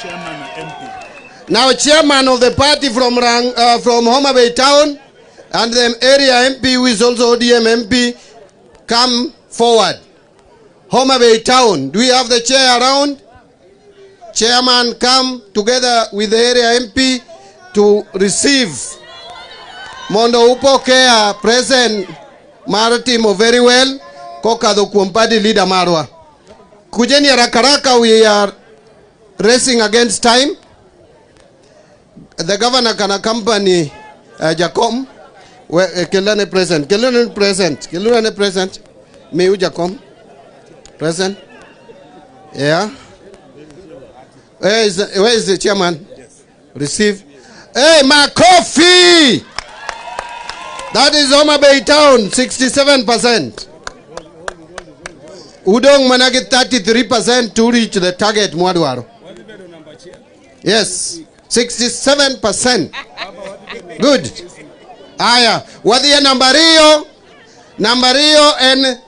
Chairman MP. Now, chairman of the party from Homa Bay Town and the area MP, who is also ODM MP, come forward. Homa Bay Town, do we have the chair around? Chairman, come together with the area MP to receive. Mondo upokea present mar timo very well kokadho kuom party leader marwa. Kujeni haraka haraka, we are racing against time. The governor can accompany Jakom. Kelane present. Kelane present. Kelane present. Miu Jakom. Present. Yeah. Where is the chairman? Yes. Receive. Hey, makofi! That is Homa Bay Town, 67%. Udong mana gi 33% to reach the target mwadwaro. Yes, 67%. Good. Aya, wadhi e namba ariyo. Namba ariyo en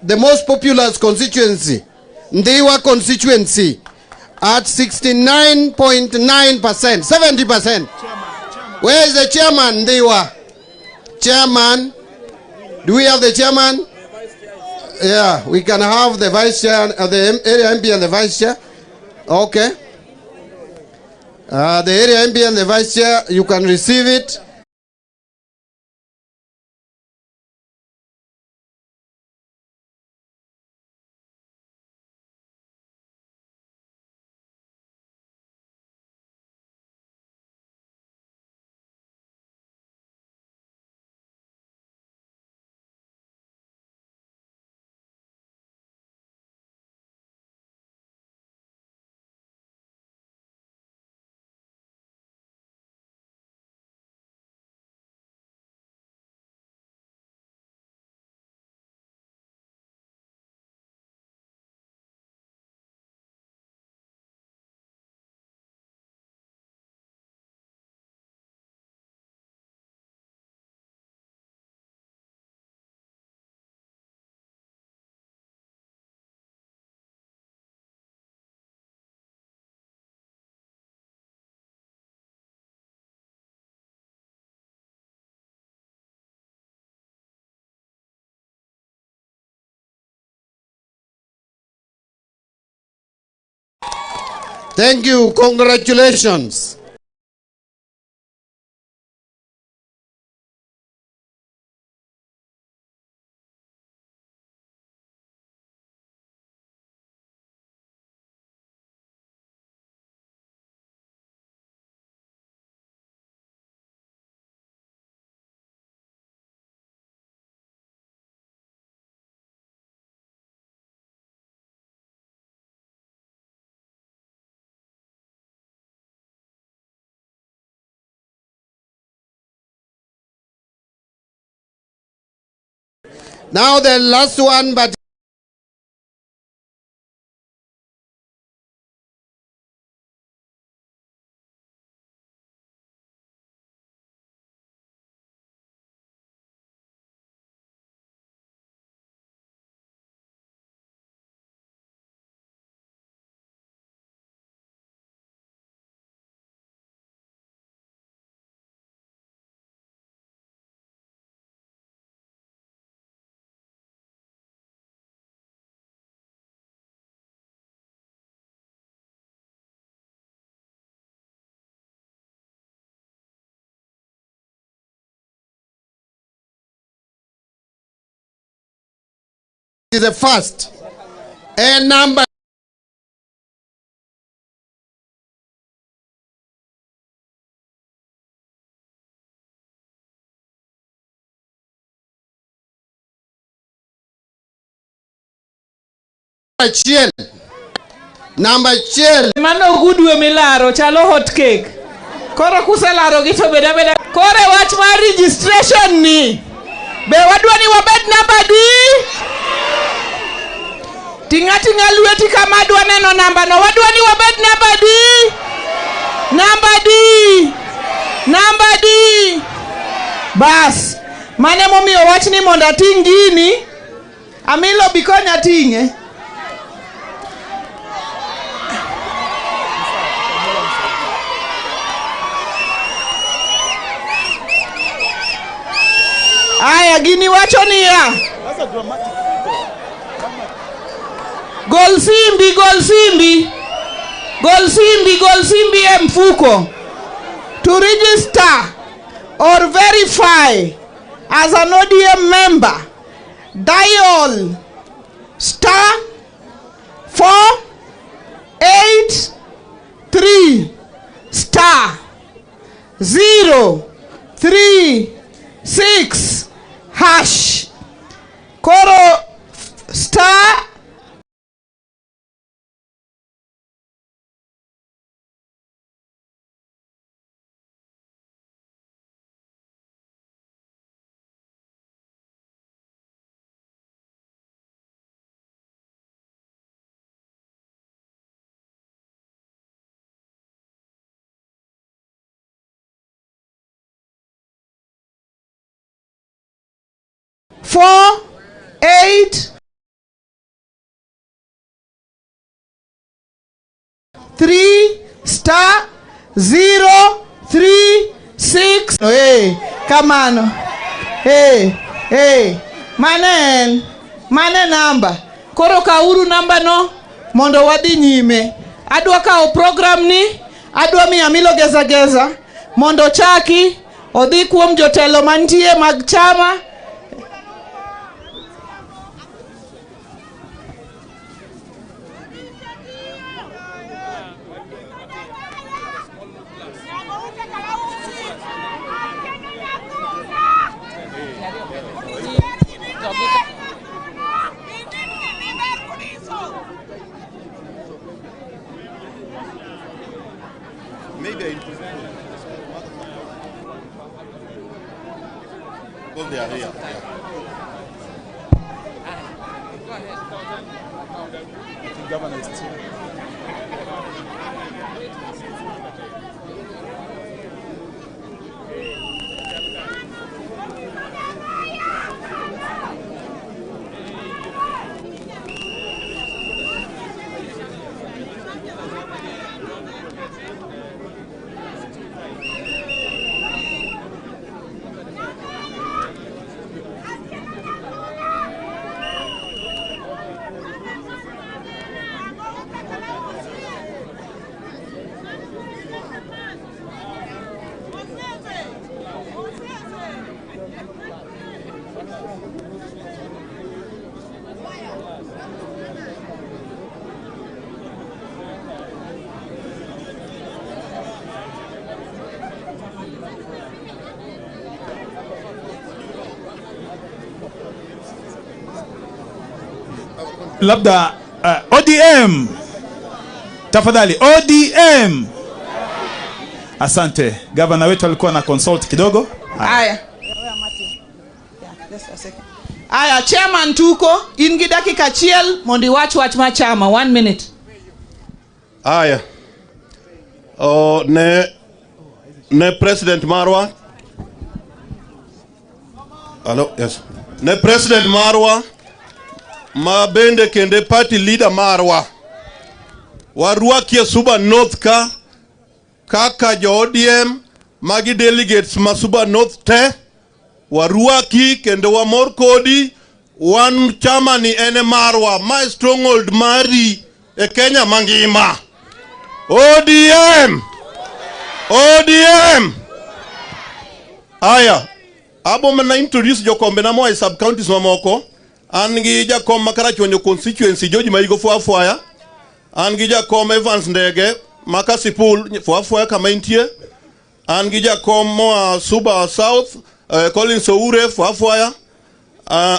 the most populous constituency, Ndhiwa constituency, at 69.9%, 70%. Where is the chairman, Ndhiwa? Chairman, do we have the chairman? Yeah, we can have the vice chair, the area MP and the vice chair. Okay. The area MP and the vice chair, you can receive it. Thank you. Congratulations. Now the last one, but is the first. And number achiel. Namba achiel. Mano gudwe milaro chalo hot cake. Koro kuselarogi to bed abeda. Koro e wach mar registration ni. Be wadwa ni wabed namba adi? Ting'a ting'a lweti kama adwa neno namba no. Wadwa ni wabed namba adi? Namba adi? Namba adi? Bas. Mane momiyo wach ni mondo ating' gini. Amilo bi konya ting'e. Aya, gini wacho niya. Gol simbi, gol simbi. Gol simbi, gol simbi e mfuko. To register or verify as an ODM member, dial *483*036#. Koro star 483*036. Hey, kamano. Hey, hey. Mane en. Mane namba. Koro kauru namba no mondo wadhi nyime. Adwa kawo program ni, adwa miyo Amilo Geza Geza mondo chaki odhi kuom jotelo mantie mag chama. Maybe I Because they are here. I think governor is still. Labda ODM tafadhali, ODM. Asante. Gavana wetu alikuwa na consult kidogo. Aya. Aya, chairman tuko in gi dakika achiel mondo iwach wach ma chama. 1 minute. Aya. Oh, ne President Marwa. Hello, yes. Ne President Marwa ma bende kende party leader marwa. Warwakie Suba North ka kaka jo ODM magi delegates ma Suba North te warwaki kendo wamor kodi. Wan chama ni ene marwa, my stronghold mari e Kenya mangima. ODM, ODM. Aya, abo mana introduce jokombe na moa e sub counties mamoko. An gi jakom ma Karachuonyo constituency George Maigo Fuafuaya. An gi jakom Evans Ndege ma Kasipul Fuafuaya kama intie. An gi jakom moa Suba South Collins Oure Fuafuaya.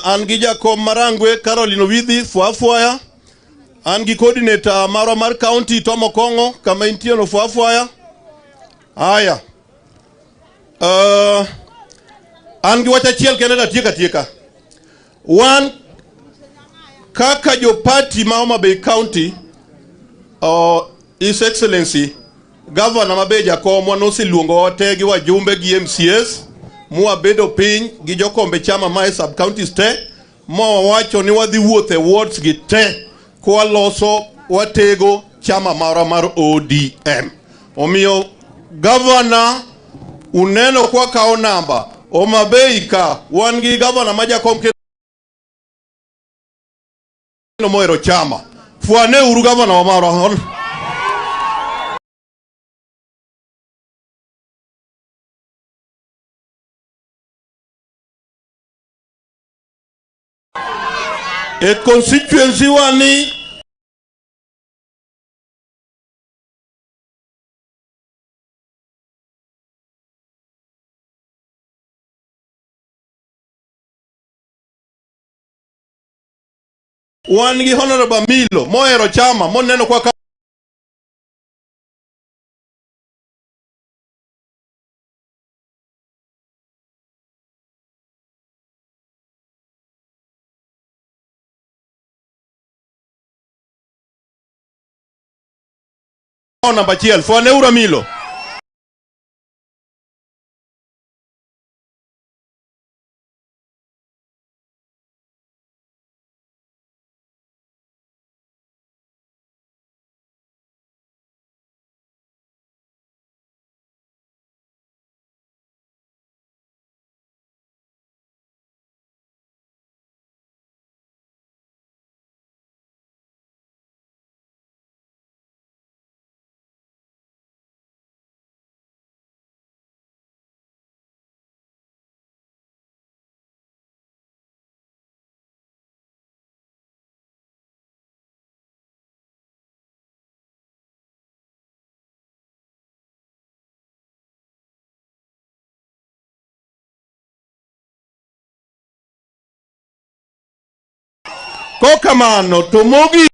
An gi jakom Marangwe Caroline Owidhi Fuafuaya. An gi coordinator marwa mar county Tomo Kongo kama intie no Fuafuaya. Aya. An gi wach achiel kende natieka tieka. Wan kaka jo party ma Homa Bay County, His Excellency Governor mabe jakomwa noseluongo te gi wajumbe gi MCS mwabedo piny gi jokombe chama ma e sub counties te mwawacho ni wadhi wuotho e wards gi te kwaloso watego chama marwa mar ODM. Omiyo Governor uneno kwa kawo namba Homa Bay ka wan gi gavana ma jakom kendo mohero chama. Fwane uru gavana wa marwa. E constituency wani wan gi Honorable Milo mohero chama moneno kwa namba achiel fwane uru Milo. Kokamano to mogik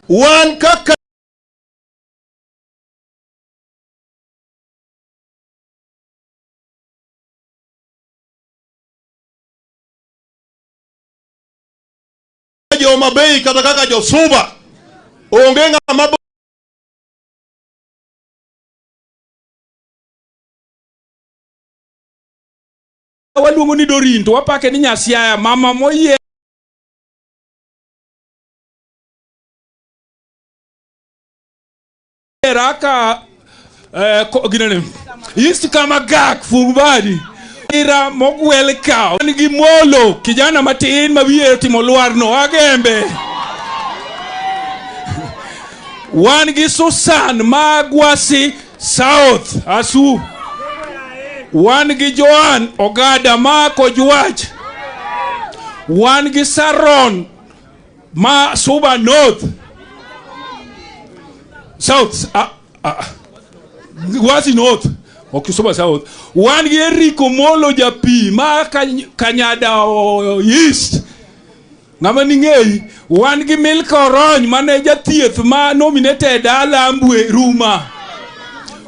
wan kaka jo Homa Bay kata kaka jo Suba onge ng'ama waluongo ni Dorin to wapake ni Nyasiaya mama moyier aka ginene East Kamagak Fugbadi ira mogwel ka nigi molo kijana matin ma wiye otimo lwarno agembe wan gi Susan ma Gwasi South Asu wan gi Joan Ogada ma Kojwach wan gi Saron ma Suba North South Gwasi North ok Suba South wan gi Eric Omolo japi ma Kanyada East ng'ama ning'eyi wan gi Milka Orony mane jathieth ma nominated Alambwe Ruma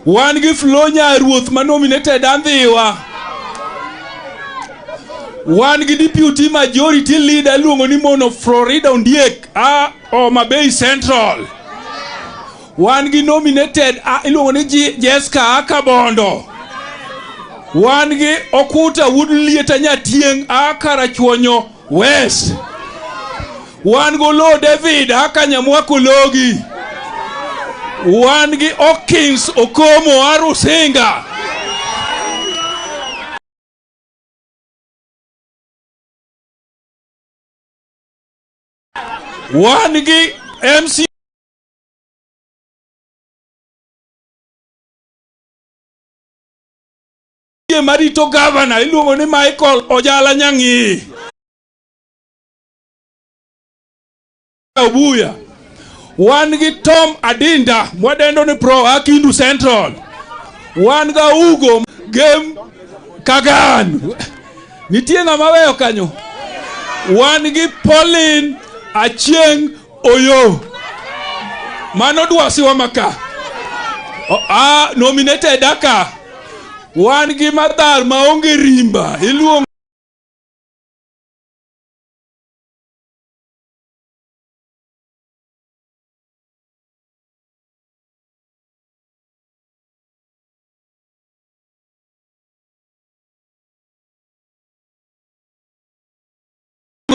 wan gi Flo Nyaruoth ma nominated Andhiwa wan gi deputy majority leader iluongo ni Mono Florida Ondiek a Homa Bay Central wan gi nominated iluongo ni Jessica Akabondo wan gi Okuta Wuod Lieta Nyatieng' a Karachuonyo West wan go Lo David a Kanyamwa Kologi wan gi Okins Okomo a Rusinga wan gi MC marito gavana iluongo ni Michael Ojala Nyang'i Obuya wan gi Tom Adinda mwadendo ni Pro Akindu Central wan ga Ugo Gem Kagan nitie ng'ama weyo kanyo wan gi Pauline Achieng' Oyo mano dwasiwa maka nominated aka wan gi Madhar maonge rimba iluongo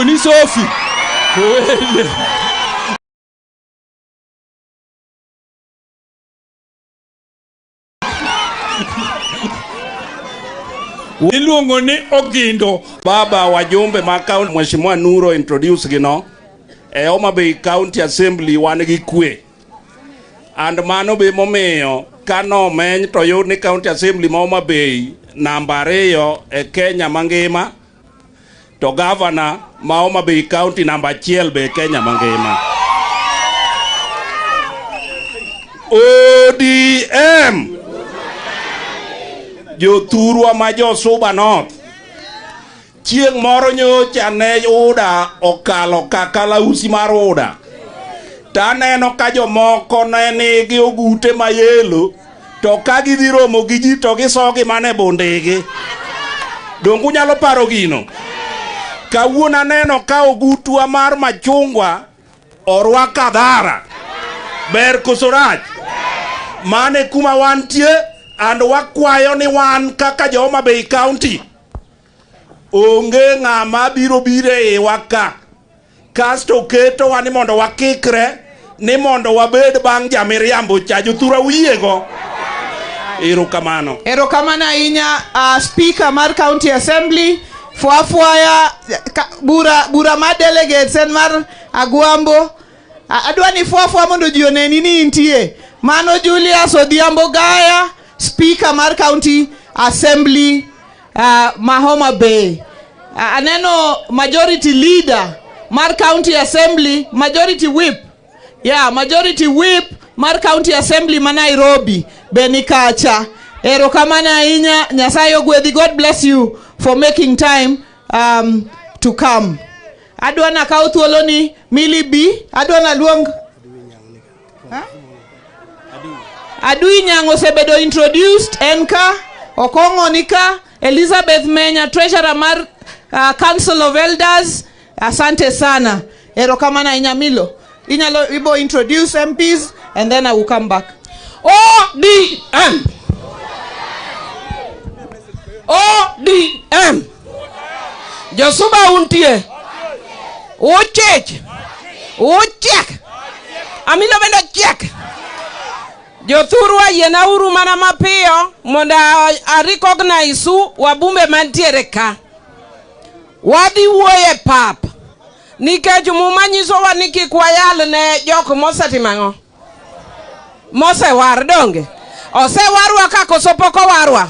ni Sophie. Kowele. Iluongo ni Ogindo. Baba wajumbe ma county Mheshimiwa Nuro introduce gino e Homa Bay County Assembly wan gi kwe. And mano be momiyo kano meny to yud ni County Assembly ma Homa Bay namba 2 e Kenya mangima to governor ma Homa Bay County namba 1 be e Kenya mangima. ODM jothurwa ma jo Suba North chieng' moro nyocha ne UDA okalo kakalausi mar UDA to aneno ka jomoko ne nigi ogute mayelo to ka gidhi romo gi ji to gisogi mana e bundigi. Donge unyalo paro gino? Kawuono aneno ka ogutwa mar machungwa orwak kadhara. Ber koso rach? Mane kuma wantie and wakwayo ni wan kaka jo Homa Bay County onge ng'ama biro biro e iwa ka kasto ketowa ni mondo wakikre ni mondo wabed bang' jamiriambo cha. Jothurwa uyiego? Erokamano. Erokamano ahinya Speaker mar County Assembly. Fwafwaya bura, bura mar delegates en mar Agwambo. Adwa ni fwafwa mondo ji oneni ni intie. Mano Julius Odhiambo Gaya, Speaker mar County Assembly ma Homa Bay. Aneno Majority Leader mar County Assembly, Majority Whip. Yeah, Majority Whip mar County Assembly ma Nairobi be ni kacha. Erokamano ahinya, Nyasaye ogwedhi. God bless you for making time to come. Adwa nakaw thuolo ni Millie B, adwa naluong Huh? Adui Nyang' osebedo introduced en ka, Okong'o ni ka, Elizabeth Menya, treasurer mar Council of Elders, asante sana. Erokamano ahinya Milo. Inyalo ibo introduce MPs and then I will come back. ODM. ODM. Josuba untie. Uchech. Uchiek. Amilo bende ochiek. Jothurwa yienauru mana mapiyo mondo a recognize u wabumbe mantiere ka. Wadhi wuoyo e pap. Nikech muma nyisowa ni kik wayal ne jok mosetimo ang'o? Mosewar donge? Osewarwa ka koso pok owarwa?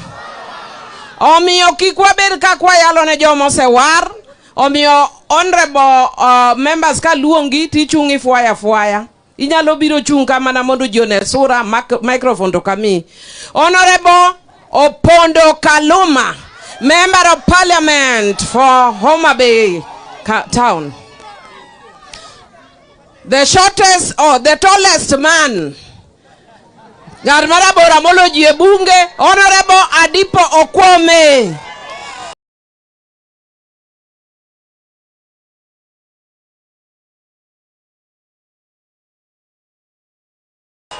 Omiyo kik wabed ka kwayalo ne joma osewar. Omiyo honorable members ka luongi tichung' ifwaya fwaya. Inyalo biro chung' ka mana mondo ji one sura microphone to kami. Honorable Opondo Kaluma, Member of Parliament for Homa Bay Town. The shortest or the tallest man. Ng'at marabora molo ji e bunge, Honorable Adipo Okwome.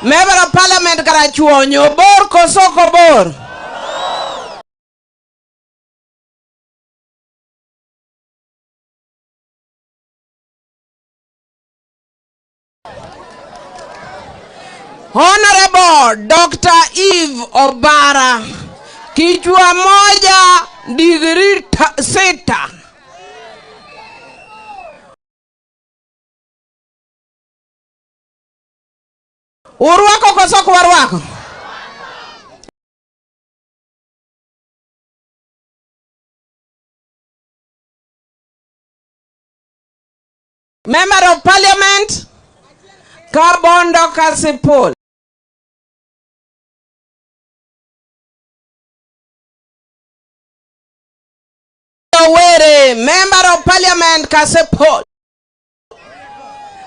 Member of Parliament Karachuonyo, bor koso ok obor? Honorable Dr. Eve Obara, kichwa moja digrii 6. Urwako koso ok warwako? Member of Parliament Kabondo Kasipul. Owere, Member of Parliament Kasipul.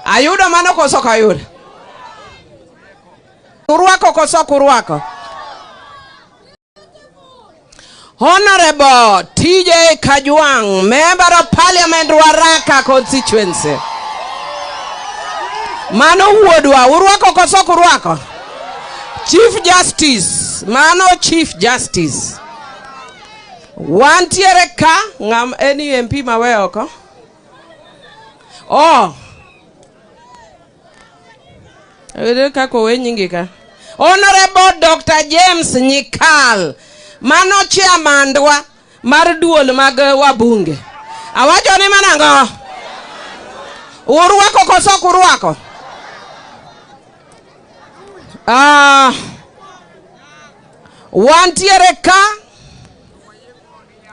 Ayudo mano koso ok ayudo? Urwako koso ok urwako? Honorable TJ Kajwang', Member of Parliament Waraka constituency. Mano wuodwa, urwako koso ok urwako? Chief Justice, mano Chief Justice. Wantiere ka, ng'am any MP mawe oko? Oh. Ere kaka owe nyingi ka? Honorable Dr. James Nyikal. Mano chairman-wa mar duol mag wabunge. Awacho ni manango? Urwako koso ok urwako? Ah, wantiere ka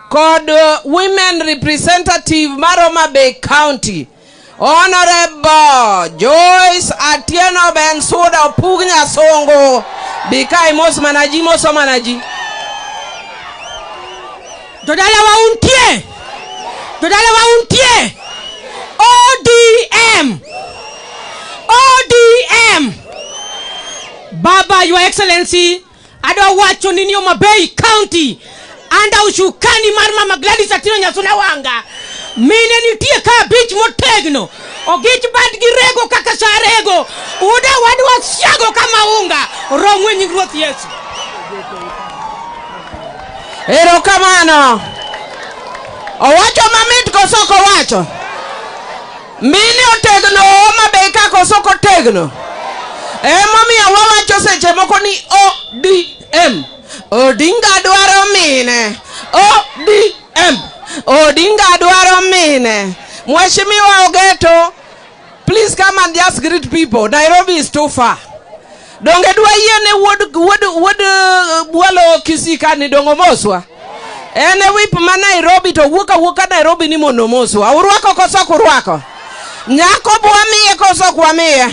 kod women representative mar Homa Bay County, Honorable Joyce Atieno Bensuda Opug Nyasongo. Bi ka imos mana ji, moso mana ji. Jodala untie. Jodala untie. ODM. ODM. Baba, Your Excellency, adwa wacho ni Homa Bay County under usukani mar Mama Gladys Atieno Nyasuna Wanga. Mine nitie ka abich motegno. Ogich bad gi rego kaka sa rego. Uda wadwa siago kama unga. Romwe nying Ruoth Yesu. Erokamano. Owacho mamit koso ok owacho? Mine otegno Homa Bay ka koso ok otegno? Emomiyo wawacho seche moko ni ODM. Odinga dwaro mine. ODM. Odinga dwaro mine. Mheshimiwa Ogeto, please come and just greet people. Nairobi is too far. Donge dwa yiene wuod Bwalo Kisii kani dongo moswa? En e whip ma Nairobi to wuok awuoka Nairobi ni mondo omoswa. Urwako koso ok urwako? Nyako bwamiye koso ok wamiye?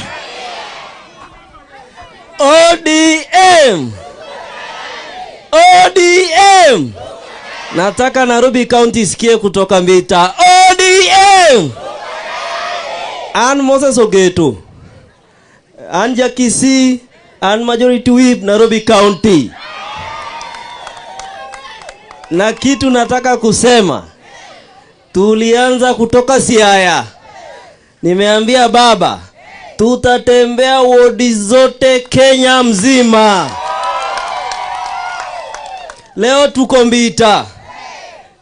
ODM. ODM. Nataka Nairobi County isikie kutoka Mbita. ODM. An Moses Ogeto. An Jakisi, an Majority Whip Nairobi County. Na kitu nataka kusema, tulianza kutoka Siaya. Nimeambia baba, tutatembea wodi zote Kenya mzima. Leo tuko Mbita.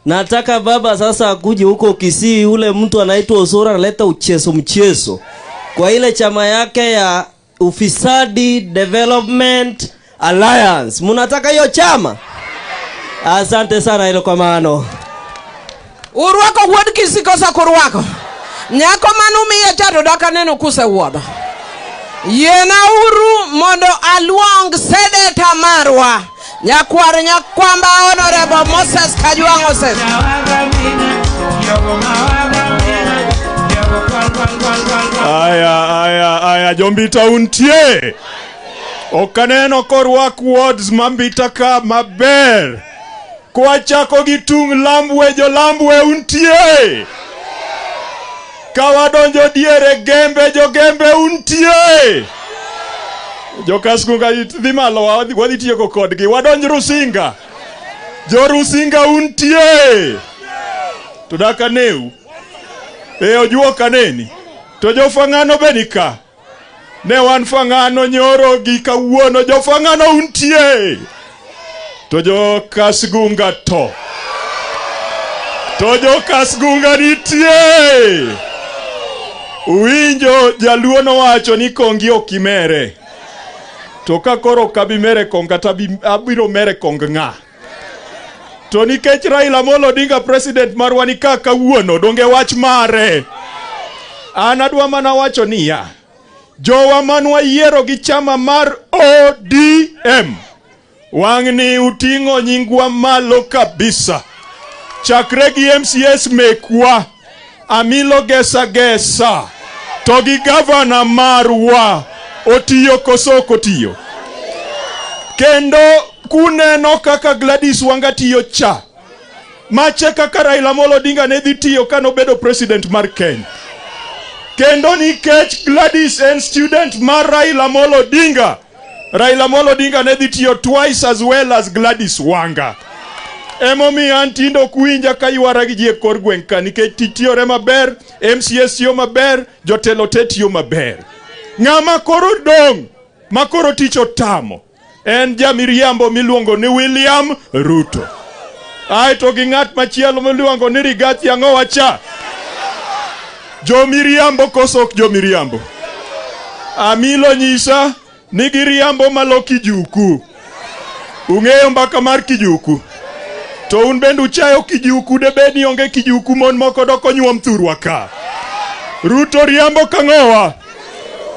Nataka baba sasa akuje huko Kisii, ule mtu anaitwa Osoro analeta uchezo mchezo kwa ile chama yake ya Ufisadi Development Alliance. Munataka hiyo chama? Asante sana, hilo kwa maano. Urwako wuod Kisii koso ok urwako? Nyako manumiye cha to dak aneno kusewuodho. Yiena uru mondo aluong seneta marwa nyakwar nyakwamba Honorable Moses Kajwang' Osese. Aya, aya, aya, jombita untie. Ok aneno korwak wards ma Mbita ka maber. Kwachako gi tung' Lambwe, jo-Lambwe untie. Ka wadonjo diere Gembe, jo-Gembe untie. Jokaskunga dhi malo, wadhi tieko kodgi. Wadonj Rusinga. Jo-Rusinga untie. To dak aneu. E ojuok aneni. To jo-Fang'ano be nika. Ne wan Fang'ano nyoro gi kawuono, jo-Fang'ano untie. To jo-Kasgunga to. To jo-Kasgunga nitie. Uwinjo jaluo nowacho ni kongi ok imere. To ka koro ok abi mere kong kata abiro mere kong ng'a. To nikech Raila Amolo Odinga president marwa ni ka kawuono, donge wach mare. An adwa mana wacho niya, jowa manwayiero gi chama mar ODM, wang'ni uting'o nyingwa malo kabisa. Chakre gi MCS mekwa, Amilo Gesa Gesa, to gi gavana marwa, otiyo koso ok otiyo? Kendo kuneno kaka Gladys Wanga tiyo cha, mache kaka Raila Amolo Odinga ne dhi tiyo kanobedo president mar Kenya. Kendo nikech Gladys en student mar Raila Amolo Odinga, Raila Amolo Odinga ne dhi tiyo twice as well as Gladys Wanga. Emomiyo an tinde ok winja ka ywara gi ji e kor gweng' ka, nikech tich tiyore maber, MCS tiyo maber, jotelo te tiyo maber. Ng'ama koro dong' ma koro tich otamo en jamiriambo miluongo ni William Ruto. Aeto gi ng'at machielo miluongo ni Rigathi Ang'owa cha. Jomiriambo koso ok jomiriambo? Amilo nyisa ni giriambo malo Kijuku. Ung'eyo mbaka mar Kijuku? To un bende uchayo Kijuku, debed ni onge Kijuku mon moko dok onyuom thurwa ka. Ruto riambo kang'owa.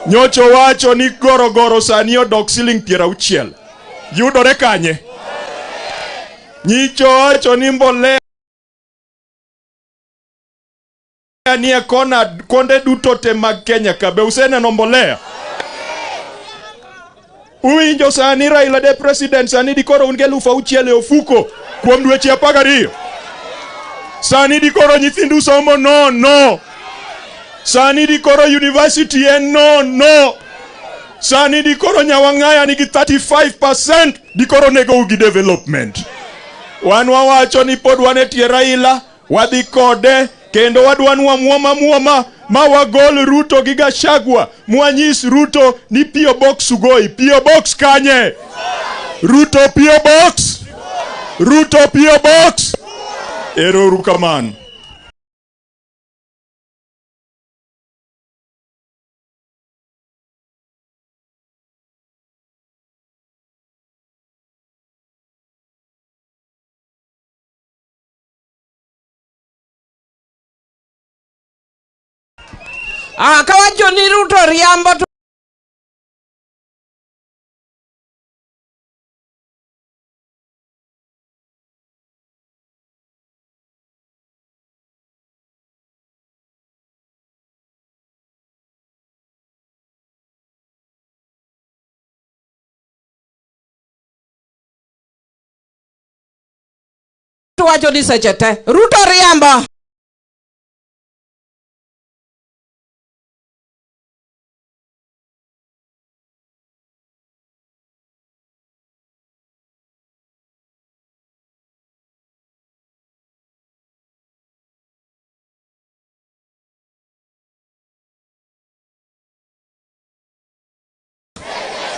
Nyocho wacho ni gorogoro sani odok siling 60. Yudore kanye? Nyicho wacho ni mbolea nie kona konde duto te mag Kenya ka. Be useneno mbolea? Uwinjo sani Raila de president sani dikoro un gi 6,000 e ofuko kuom dweche 12. Sani dikoro nyithindu somo nono. Sani dikoro university en nono. Sani dikoro Nyawang'aya nigi 35% dikoro nego gi development. Wan wawacho ni pod wan e tie Raila, wadhi kode kendo wadwa nwamuoma muoma ma wagol Ruto gi Gachagua, mwanyis Ruto ni P.O. Box Sugoi. P.O. Box kanye? Ruto P.O. Box. Ruto P.O. Box. Ero uru kamano. Ah, kawacho ni Ruto riambo to wacho ni seche te Ruto riambo.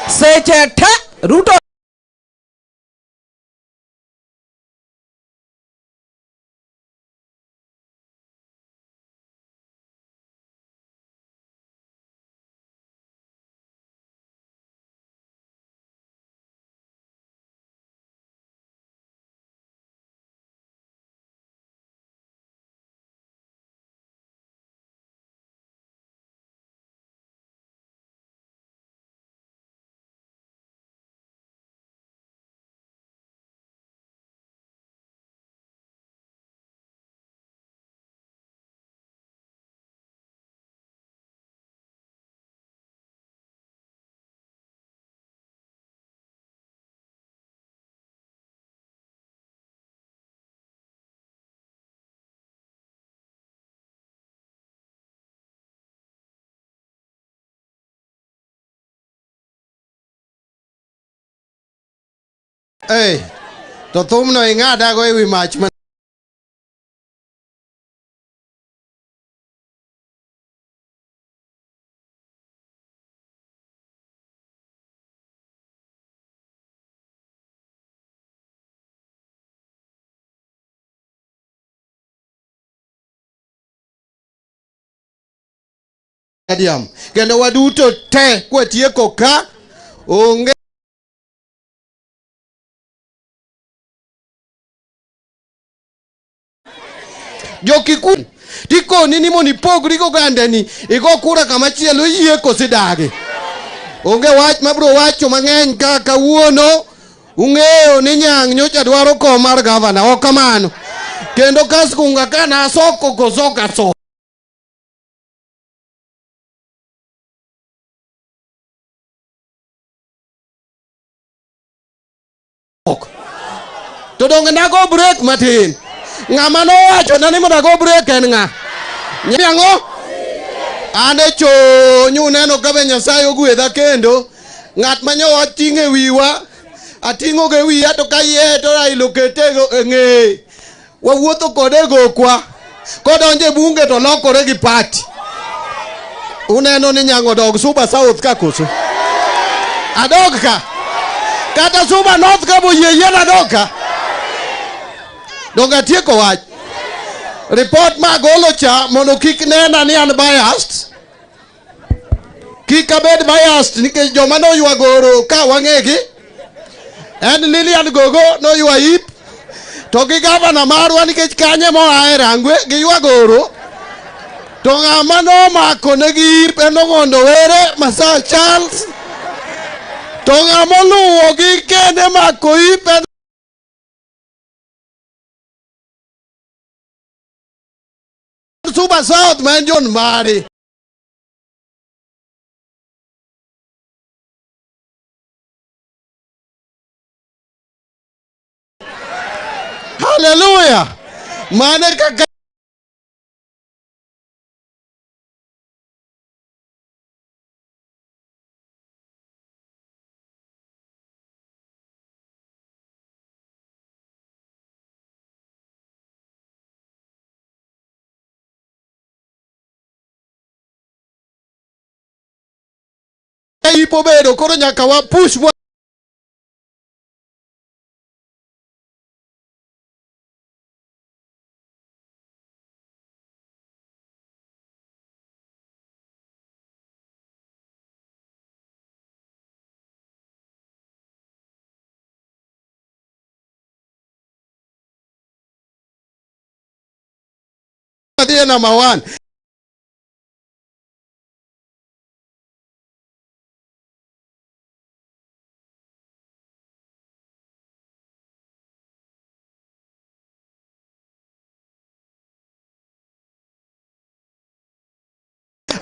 Seche te Ruto Hey, to thumno ing'adago ewi mach ma stadium. Kendo waduto te kwatieko ka onge Jokikuyu tikoni ni mondo ipogri gi ogandani igo kura kama chielo yie koso idagi. Onge wach mabiro wacho mang'eny ka kawuono ung'eyo ni Nyang' nyocha dwaro kom mar gavana, ok kamano? Kendo Kaskunga ka nasoko koso ok asoko? To donge nago break matin? Ng'ama nowacho na ni mondo ago break en ng'a? Nyathi ang'o? An e chonyu uneno ka be Nyasaye ogwedha kendo ng'at ma nyo wating'o e wiwa ating'o go e wiya to ka iye to Raila okete e ng'eye wawuotho kode e gokwa kodonjo e bunge to lokore gi party. Uneno ni Nyang' odog Suba South ka koso? Adog ka. Kata Suba North ka boyie yien adog ka. Donge atieko wach? Report magolo cha mondo kik nena ni an biased. Kik abed biased nikech joma noywago oro ka wang'egi. En Lilian Gogo noywa ip to gi gavana marwa nikech kanye moa e Rangwe giywago oro. To ng'ama nomako negi ip en Ong'ondo Were Masaa Charles. To ng'ama oluwo gi kende mako ip en Suba South ma en John Mbadi. Haleluya! Mane kaka ipo bedo koro nyaka wa push mwa dhi e number one.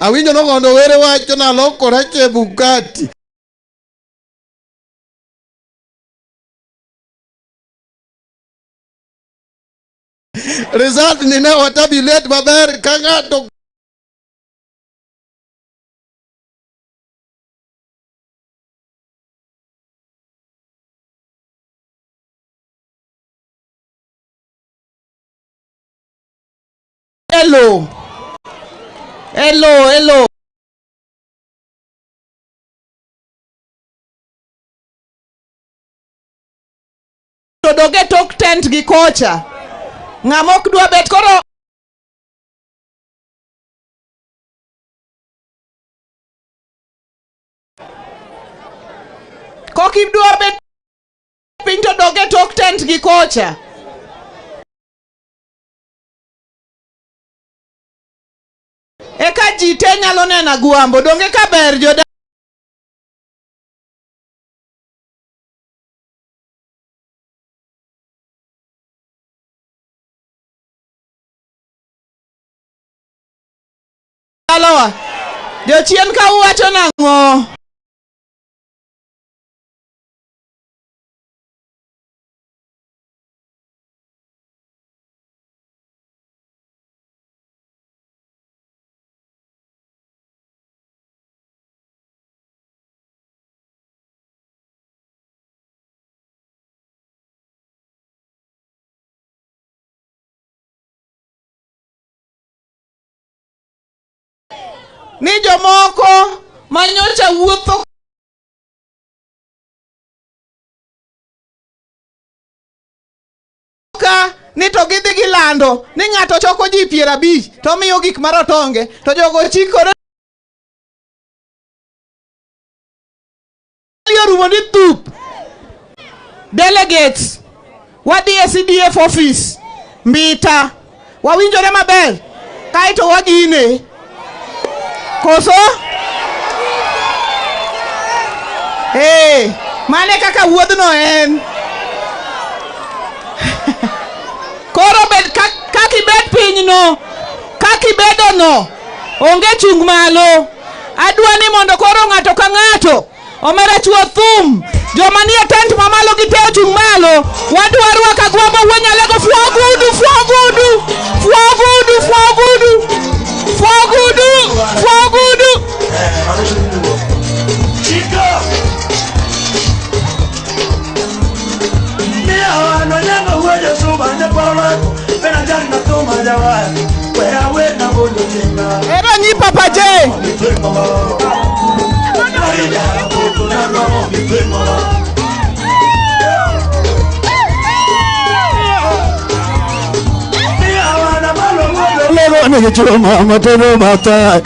Awinjo nong'ondo were wacho nalokora Chebukati. Result ni ne watabulate maber ka ng'ato Hello. Hello, hello. To dog e tok tent gi kocha. Ng'ama ok dwa bet koro Kok idwa bet piny to dog e tok tent gi kocha. Eka ji te nyalo neno Agwambo, donge ka ber joda Dalawa, jochien ka uwacho nang'o? Ni jomoko manyocha wuotho ka ni to gidhi gilando ni ng'ato choko ji 50 to miyo gik marotonge to jogo chikore orumo ni thup. Delegates, wadhi e CDF office Mbita, wawinjore maber kaeto wagine koso mane kaka wuodhno en. Koro bed kaka ibet piny no, kaka ibedo no, onge chung malo. Adwa ni mondo koro ng'ato ka ng'ato omera chuo thum. Joma nie tent mamalo gi te ochung' malo. Wadwa rwako Agwambo wuo Nyalego. Fuogudu, fuogudu, fuogudu, fuogudu, fuogudu, fuogudu. Ero nyi Papa J. Gichuma mateno bata.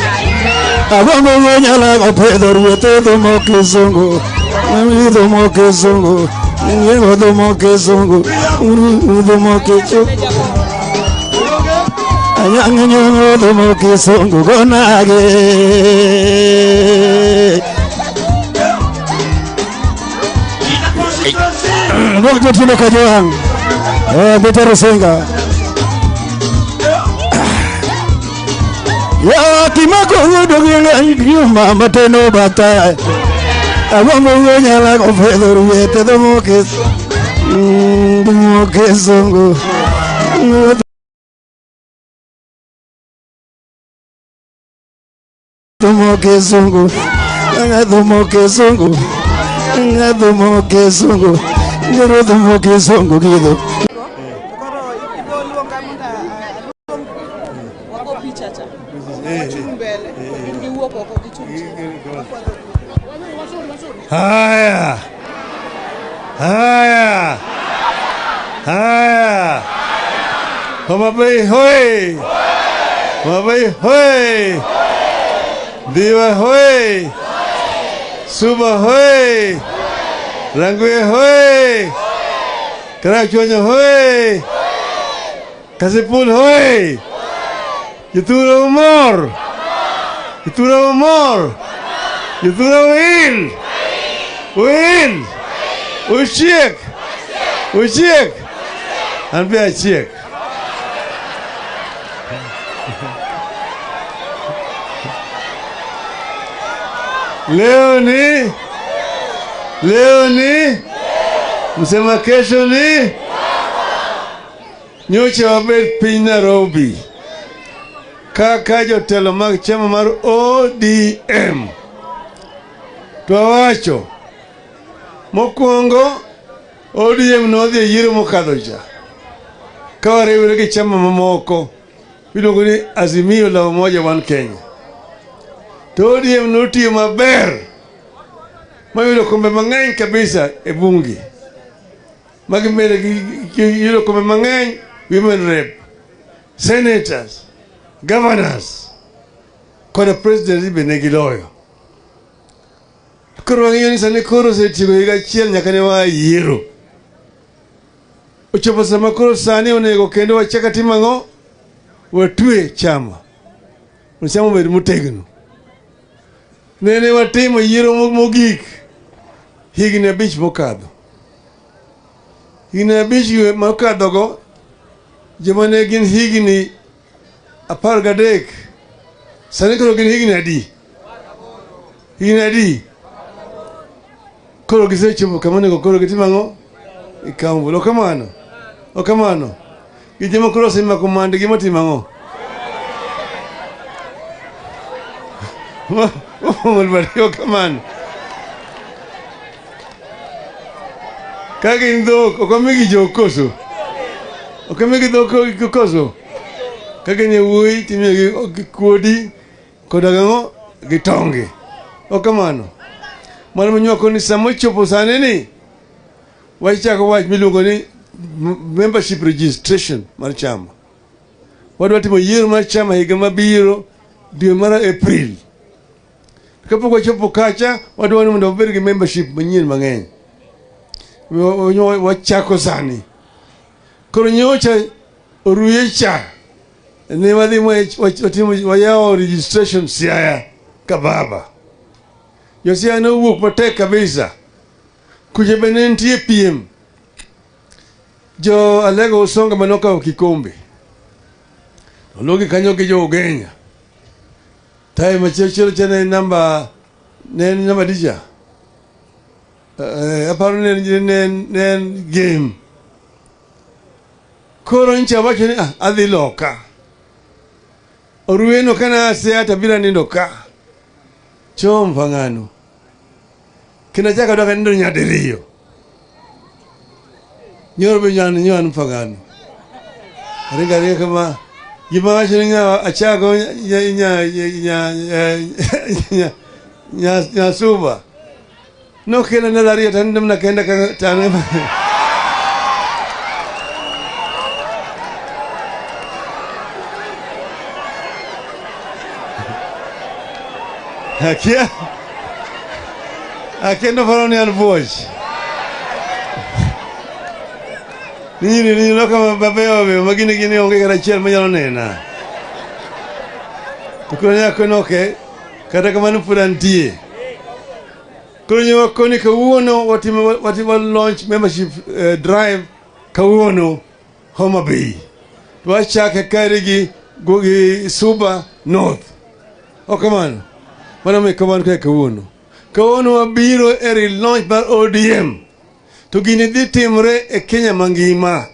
Agombo nyala opedho ruoth dhumo kizungu. Dhumo kizungu. Dhumo kizungu. Dhumo kizungu. Anyang' nyong'o dhumo kizungu gonage. Dok jotino Kajwang'. Peter Osenga. Ya kimako wuodo mama teno bata. Agombo nyala opedho ruoth dhumo kizungu. Dhumo kizungu. Dhumo kizungu. Dhumo kizungu. Dhumo kizungu. Dhumo kizungu gidho. Haya. Haya. Haya. Homa Bay hoi. Homa Bay hoi. Diwa hoi. Suba hoi. Rangwe hoi. Karachuonyo hoi. Kasipul hoi. Jothurwa mor. Jothurwa mor. Jothurwa oil. Oil. Ochiek. Ochiek. An be achiek. Leo ni msema kesho ni nyocha wabet piny Nairobi kaka jotelo mag chama mar ODM. To awacho mokwongo ODM nodhi e yiero mokadho cha ka wariwore gi chama mamoko miluongo ni Azimio la Umoja One Kenya. To ODM notiyo maber mayudo kombe mang'eny kabisa e bunge magimede gi yudo kombe mang'eny, women rep, senators, governors koda president be ne giloyo. Koro wang'iyo ni sani koro osetieko higa achiel nyaka ne waa yiero. Ochopo sama koro sani onego kendo wachak atim ang'o? Watwe chama. Mondo chama obed motegno. Nene watimo yiero mogik higni 5 mokadho. Higni 5 mokadhogo joma ne gin higni 13 sani koro gin higni adi? Higni adi? Koro gisechopo kama onego koro gitim ang'o? Gikaw ombulu. Ok kamano? Ok kamano? Gi joma koro osemako mandgi motimo ang'o? Ok kamano? Ka gin dhok, ok omigi jok koso? Ok omigi dhok koso? Ka gin yawuoyi timiyogi kuodi koda gang'o? Gi tonge. Ok kamano? Mano monywako ni sama ochopo sani ni wachako wach miluongo ni membership registration mar chama. Wadwa timo yiero mar chama higa mabiro dwe mar April. Kapok wachopo kacha, wadwa ni mondo wabed gi membership manyien mang'eny. Wachako sani. Koro nyocha oruye cha ne wadhi watimo wayawo registration Siaya kababa. Jo Siaya nowuok matek kabisa. Kucha be ne nitie piem. Jo Alego Osonga manokawo kikombe. Oluogi kanyo gi jo Ugenya. Tae machielo cha ne namba ne en namba dicha. Aparo ne en game. Koro ncha wacho ni adhi loka. Orueno kana Siaya tabira nindo ka. Chom fangano. Kendo achako adok anindo nyadiriyo. Nyoro be nyan mfangano. Aringo aringa kama gima wacho ni achako nya Nyasuba. Nokela ndalo ariyo to anindo mana kenda ka tano. Akia. Akia no paro ni an buoch. Nyiri ni loka mabeyo mabeyo ma gini gini onge kata achiel manyalo nena. To koro nyako noke kata kamano pod antie. Koro nyowa koni kawuono watimo launch membership drive kawuono Homa Bay. To wachake kare gi Suba North. Ok kamano. Mano miyo kamano kae kawuono. Kawuono wabiro e relaunch mar ODM. To gini dhi timre e Kenya mangima.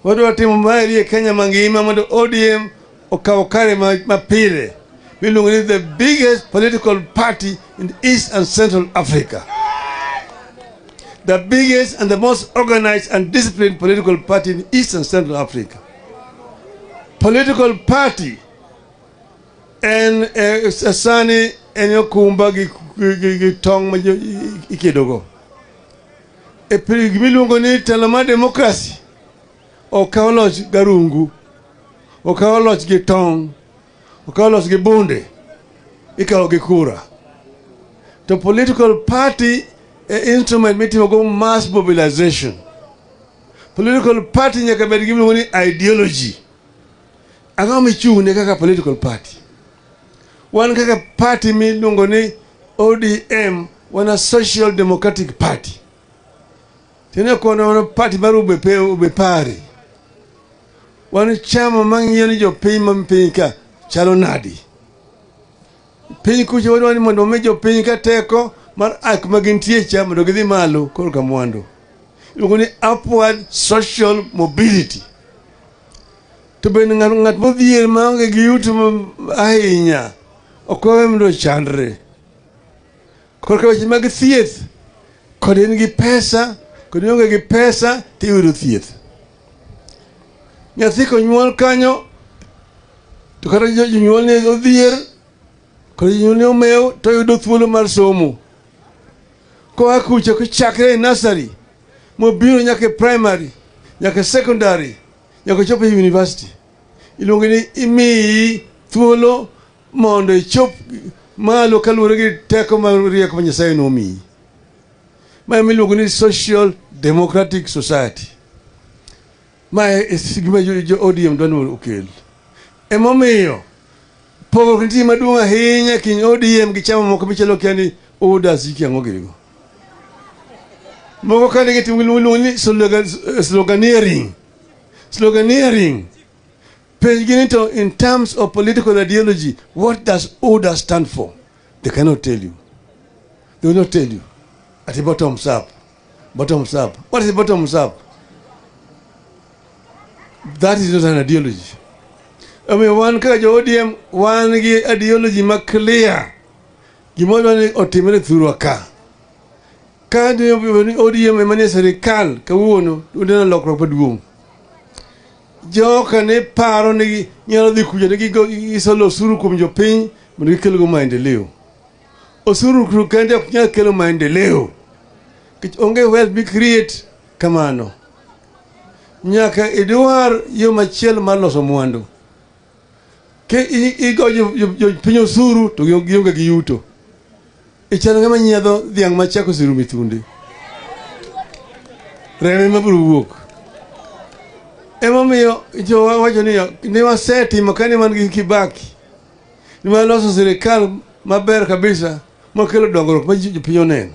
Wadwa timo maeri e Kenya mangima mondo ODM okaw kare mapile. Miluongo ni the biggest political party in East and Central Africa. The biggest and the most organized and disciplined political party in East and Central Africa. Political party en sani en okumba gi tong' ma ikedogo. E gimiluongo ni telo mar demokrasi okaw loch garungu, okaw loch gi tong', okaw loch gi bunde, ikawo gi kura. To political party e instrument mitimogo mass mobilization. Political party nyaka bed gi gimiluongo ni ideology. Ang'o michung'ne kaka political party? Wan kaka party miluongo ni ODM, wan a social democratic party. Tene kono wan party mar ubepari. Wan chama mang'iyo ni jopiny ma piny ka chalo nadi. Piny kucho wadwa ni mondo omi jopiny ka teko mar a kuma gintie cha mondo gidhi malo korka mwandu. Iluongo ni upward social mobility. To bende ng'at modhier maonge gi yuto ahinya ok wawe mondo ochandre. Korka weche mag thieth, kod in gi pesa, kod ionge gi pesa tiyudo thieth. Nyathi konyuol kanyo to kata jonyuolne odhier, kod jonyuolne omew to oyudo thuolo mar somo. Koa kucha kochakre e nursery mobiro nyaka e primary, nyaka e secondary, nyaka ochop e university. Iluongo ni imiyi thuolo mondo ichop malo kaluwore gi teko mar rieko ma Nyasaye nomiyi. Ma ema iluongo ni social democratic society. Ma e gima jo ODM dwa ni okel. Emomiyo pogruok nitie maduong' ahinya kind ODM gi chama moko michalo kia ni UDA siki ang'o girigo. Moko ka gitimo giluongo ni sloganeering. Sloganeering. Penj gi ni to in terms of political ideology, what does UDA stand for? They cannot tell you. They will not tell you. At the bottoms up. Bottoms up. What is bottoms up? That is not an ideology. I mean, wan kaka jo ODM, wan gi ideology ma clear. Gima wadwa ni otimre thurwa ka. Ka ni ODM ema nie sirikal kawuono, uneno lokruok maduong'. Joka ne paro ni nyalo dhi kucha ni gisolo osuru kuom jopiny mondo gikelgo maendeleo. Osuru kende ok nyal kelo maendeleo. Nikech onge wealth mi create kamano. Nyaka idwar yo machielo mar loso mwandu. Ke igo jopiny osuru to gionge gi yuto. Ichalo ng'ama nyiedho dhiang' machako oserumo e thunde. Remo ema biro wuok. Emomiyo jowa wacho ni ne wasetimo kane wan gi Kibaki. Ne waloso sirikal maber kabisa mokelo dongruok ma jopiny oneno.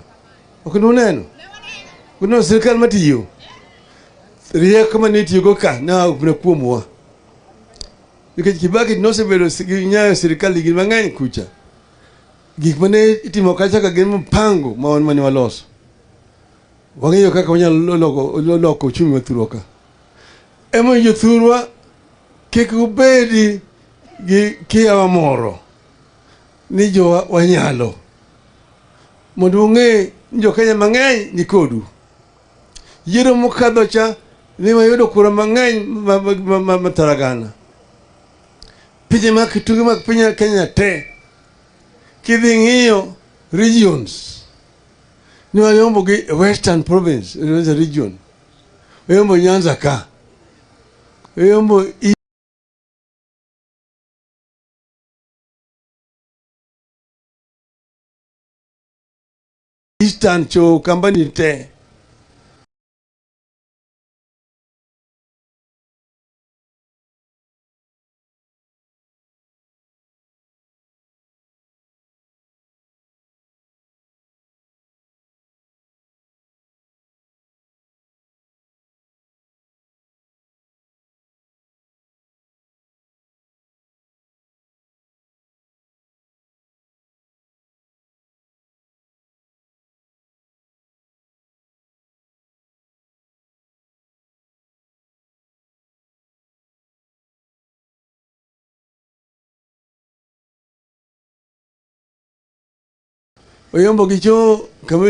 Ok nuneno? Uneno sirikal matiyo? Rieko mane itiyogo ka ne oa kuomwa. Nikech Kibaki nosebedo gi nyayo sirikal higni mang'eny kucha. Gik mane itimo kacha ka gin mpango ma wan mane waloso. Wang'eyo kaka wanyalo loko uchumi wa thurwa ka. Emomiyo jothurwa kik ubedi gi kiawa moro ni jowa wanyalo. Mondo ung'e ni jo-Kenya mang'eny ni kodu. Yiero mokadho cha ne wayudo kura mang'eny ma tharagana. Pinje mag tuke mag piny Kenya te kidhi ng'iyo regions ne wayombo gi Western Province, region. Wayombo Nyanza ka. Wayombo Eastern cho kambani te. Oyombo gicho kama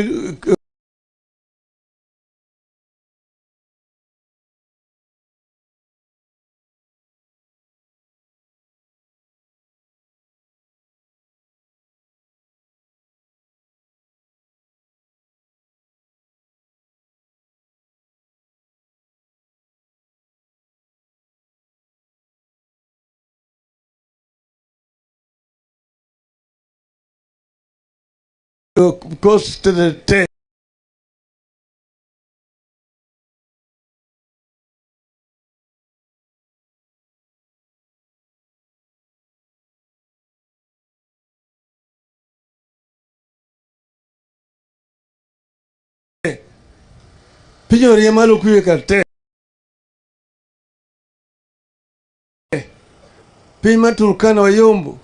cost te. Piny orie malo kwe kar te. Piny mar Turkana wayombo.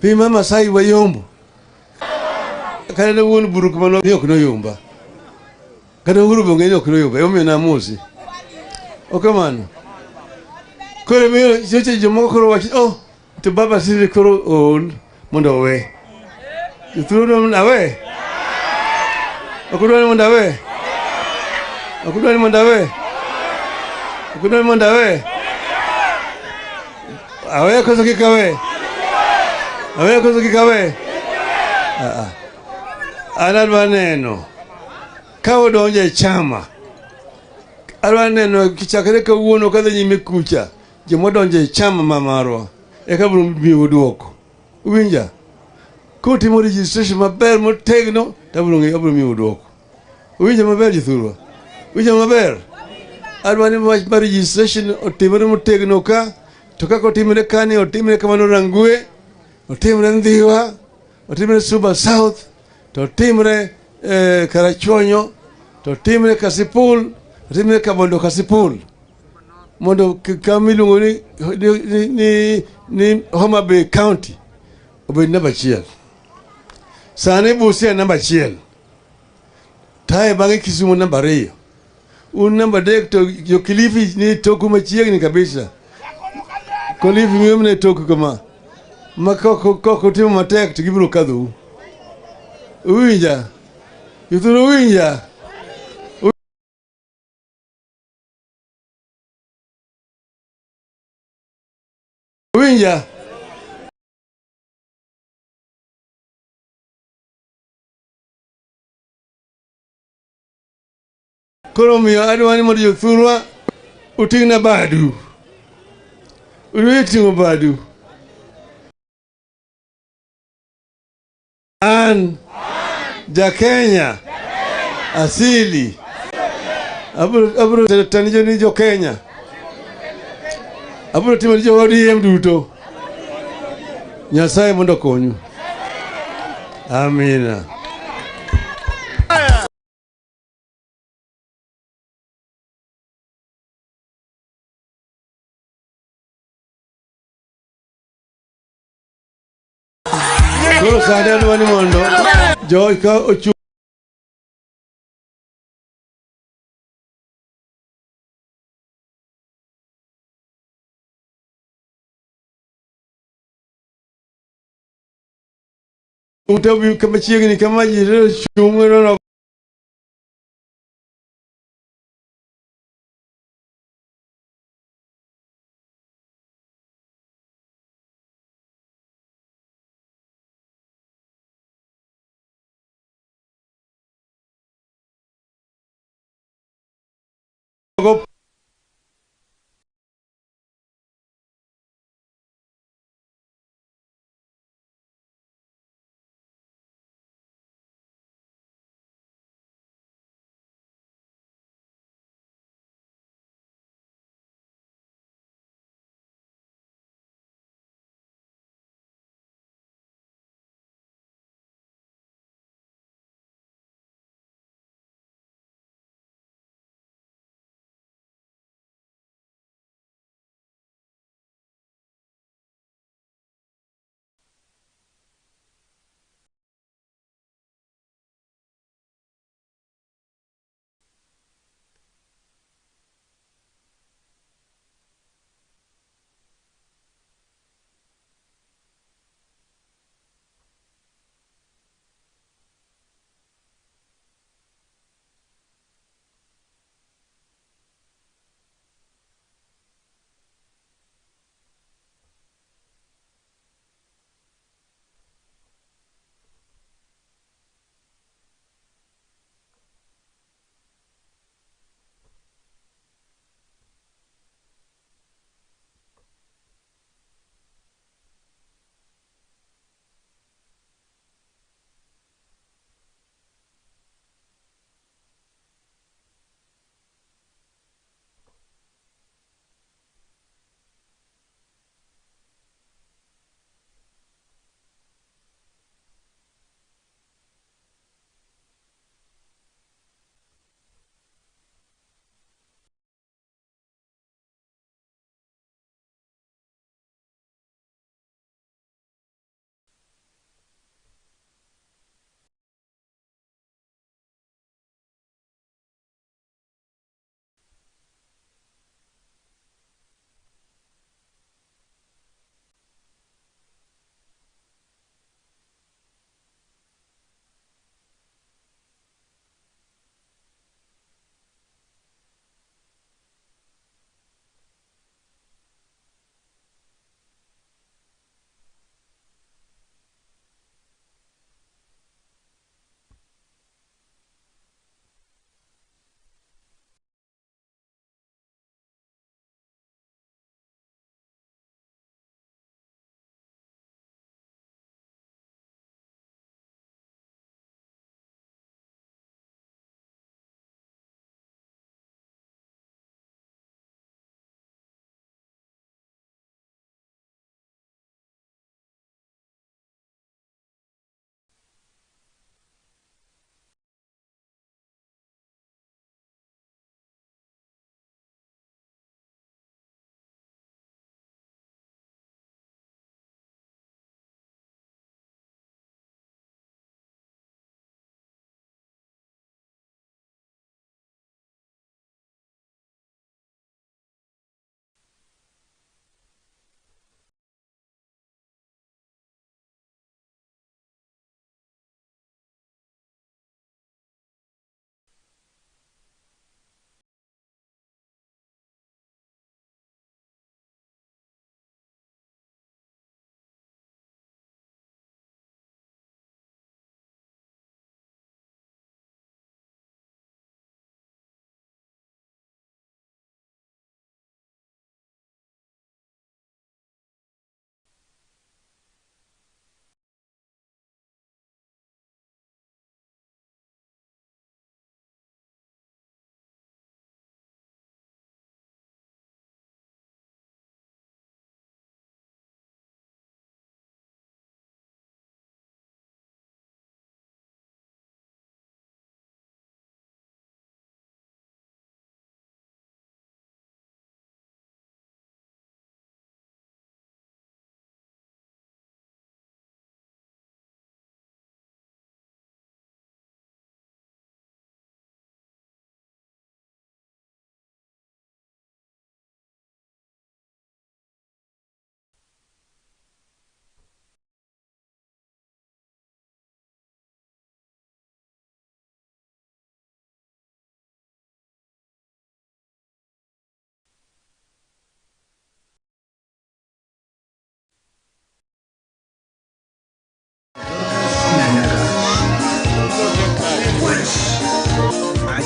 Piny mar Masai wayombo. Kata ne wuon buru kuma ni ok noyomba. Kata Uhuru be ng'e ni ok noyomba. Emomiyo namosi. Ok kamano. Koro miyo seche jomoko koro wacho, oh, to baba siri koro ool mondo owe. Jothuru dwaro mondo awe? Ok udwar ni mondo awe? Ok udwar ni mondo awe? Ok udwar ni mondo awe? Awe koso kik awe? Awe koso kik awe? Ah, ah. An adwa neno ka odonjo e chama, adwa neno chakre kawuono kadhi nyime kucha, jomodonjo e chama ma marwa eka biro miyo duoko. Uwinja? Kutimo registration maber motegno to abiro ng'eyo abiro miyo duoko. Uwinja maber jothurwa? Uwinja maber? Adwa ni wach mar registration otimre motegno ka, to kaka otimre kani, otimre kamano Rangwe, otimre Ndhiwa, otimre Suba South, to otimre Karachuonyo, to otimre Kasipul, otimre Kabondo Kasipul. Mondo kama iluongo ni Homa Bay County obed namba achiel. Sani Busia namba achiel. Tae bang'e Kisumu namba ariyo. Un namba adek to jo Kilifi ni toku machiegni kabisa. Kilifi ng'iyo mana e toku kama. Ma kok utimo matek to gibiro kadhou. Uwinja? Jothuru uwinja? Uwinja? Koro omiyo adwa ni mondo jothurwa uting'na badu. Udwa ting'o badu. An ja Kenya asili abiro tanijo ni jo Kenya. Abiro timo ni jo ODM duto. Nyasaye mondo okonyu. Amina. Koro sani adwa ni mondo jo ka ochung' ute obi kama chiegni kama ji chung' nono. Go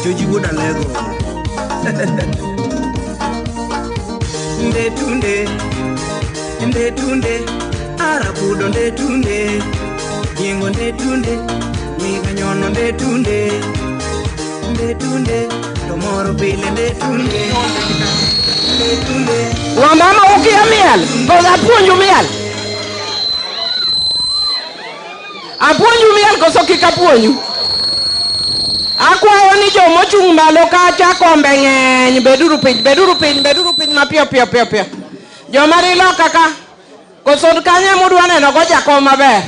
Joji wuod Alego. Nde tunde, nde tunde, arabudo nde tunde, yingo nde tunde, wiganyono nde tunde, nde tunde, to moro pile nde tunde, nde tunde. Wamama ukia miel, koso apuonju miel? Apuonju miel koso kik apuonju? Akwayo ni jomochung' malo kacha kombe ng'eny, beduru piny, beduru piny, beduru piny mapiyo piyo piyo piyo. Joma ni loka ka, koso kanye mudwa neno go jakom maber?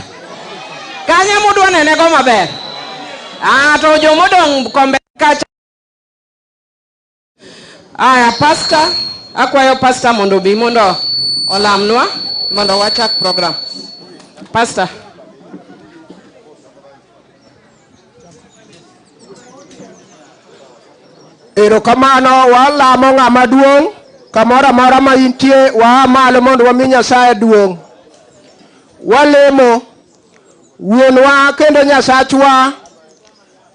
Kanye mudwa nene go maber? Ah, to jomodong' kombe kacha. Aya, pastor, akwayo pastor mondo obi mondo olamnwa mondo wachak program. Pastor. Erokamano, walamo ng'ama duong' kamoro amora ma intie, waa malo mondo wami Nyasaye duong'. Walemo wuonwa kendo Nyasachwa,